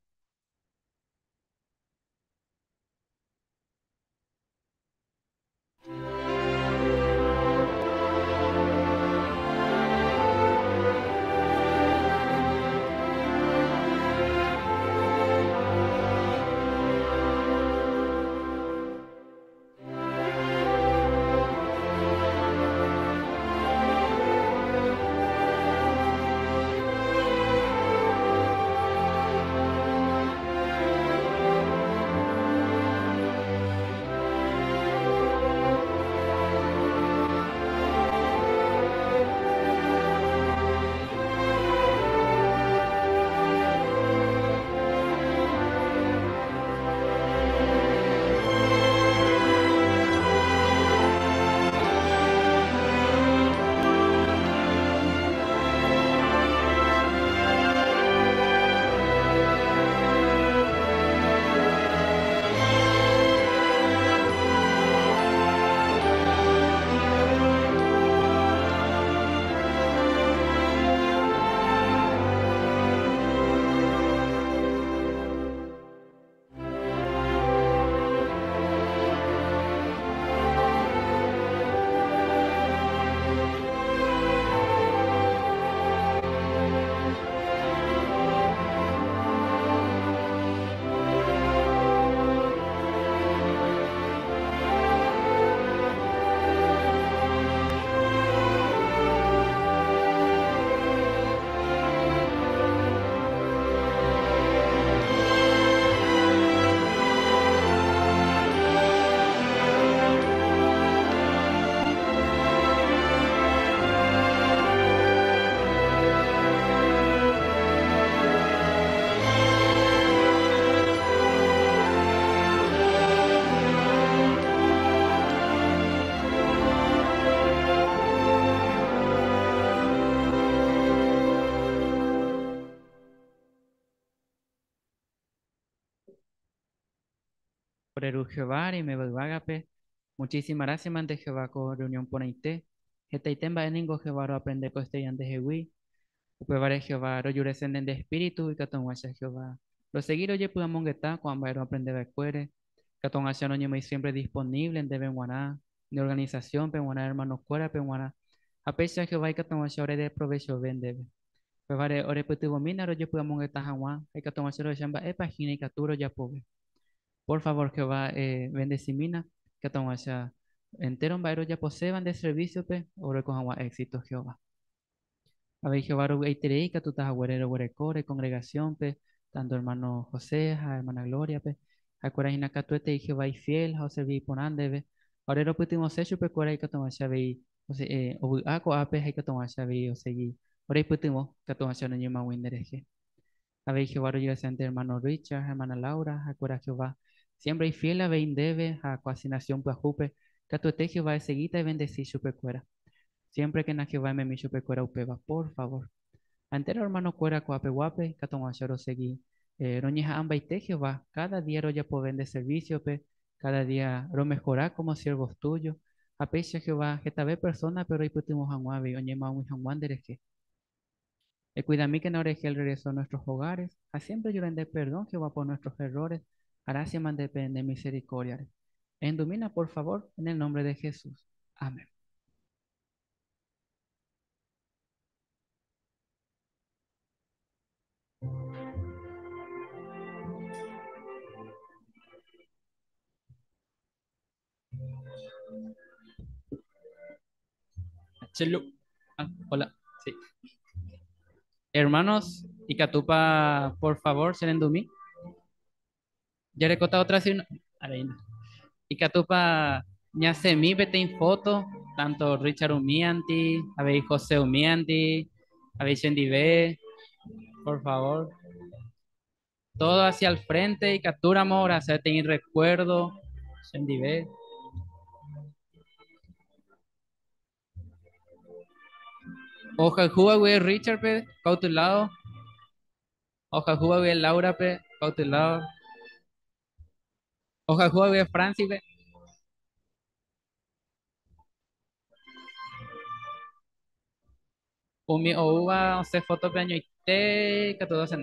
Ore Ru Jehová reimeva yvágape. Muchísimas gracias mante Jehová ko reunión porãite. Hetaite mba'e ningo Jehová roaprende ko este día ndehegui. Upévare Jehová rojurese nde espíritu ikatu hag̃uáicha Jehová. Rosegi rojepy'amongeta ko'ã mba'e roaprende va'ekuére. Ikatu hag̃uáicha roñemoĩ siempre disponible ndéve g̃uarã, nde organización-pe g̃uarã, hermano-kuérape g̃uarã. Ha péicha Jehová ikatu hag̃uáicha ore deprovechove ndéve. Upévare orepytyvõmína rojepy'amongeta hag̃ua ha ikatu hag̃uáicha rohecha mba'épa hína ikatu rojapove. Por favor, Jehová, bendecimína ikatu hag̃uáicha entero mba'e rojaposéva nde servicio-pe oreko hag̃ua éxito, Jehová. Avei Jehová rovy'aiterei ikatúta haguére roguereko ore congregación-pe, tanto hermano José ha hermana Gloria-pe. Ha'ekuéra hína katuetei Jehová ifiel ha oservi iporã ndéve. Ha ore ropytyvõse chupekuéra ikatu hag̃uáicha avei ovy'a ko'ápe ha ikatu hag̃uáicha avei osegi oreipytyvõ ikatu hag̃uáicha roñemag̃ui nderehe. Avei Jehová rojerasente hermano Richard, hermana Laura, ha'ekuéra Jehová siempre ifiel avei ndéve ha ko asignación pyahúpe katuete Jehová esegíta ebendeci chupekuéra. Siempre kena Jehová ememi chupekuéra upéva, por favor. Ha entero hermano-kuéra ko'apeguápe ikatu hag̃uáicha rosegi roñeha'ãmbaite Jehová cada día rojapove nde servicio-pe, cada día romejora como siervos tuyos. Ha péicha Jehová hetave persona-pe roipytyvõ hag̃ua avei oñemag̃ui hag̃ua nderehe. Ecuidamíkena orehe el regreso a nuestros hogares, ha siempre llorende perdón Jehová por nuestros errores, gracias mande de misericordia. Endumina, por favor, en el nombre de Jesús. Amén. Chelo. Ah, hola. Sí. Hermanos, Ikatupa, por favor, Serendumi. Yarekota otra sin. Areina. Ikatupa ñasemi peteĩ foto, tanto Richard Umianti, avei José Umianti, avei Chendive, por favor. Todo hacia el frente, ikatúramo, ahora hacerte un recuerdo, Chendive. Ojajuba güey Richard pe, pa tu lado. Ojajuba güey Laura pe, pa tu lado. Ojajuba güey Francis pe. Umi ouva ose foto pe añoite, ikatu hacen.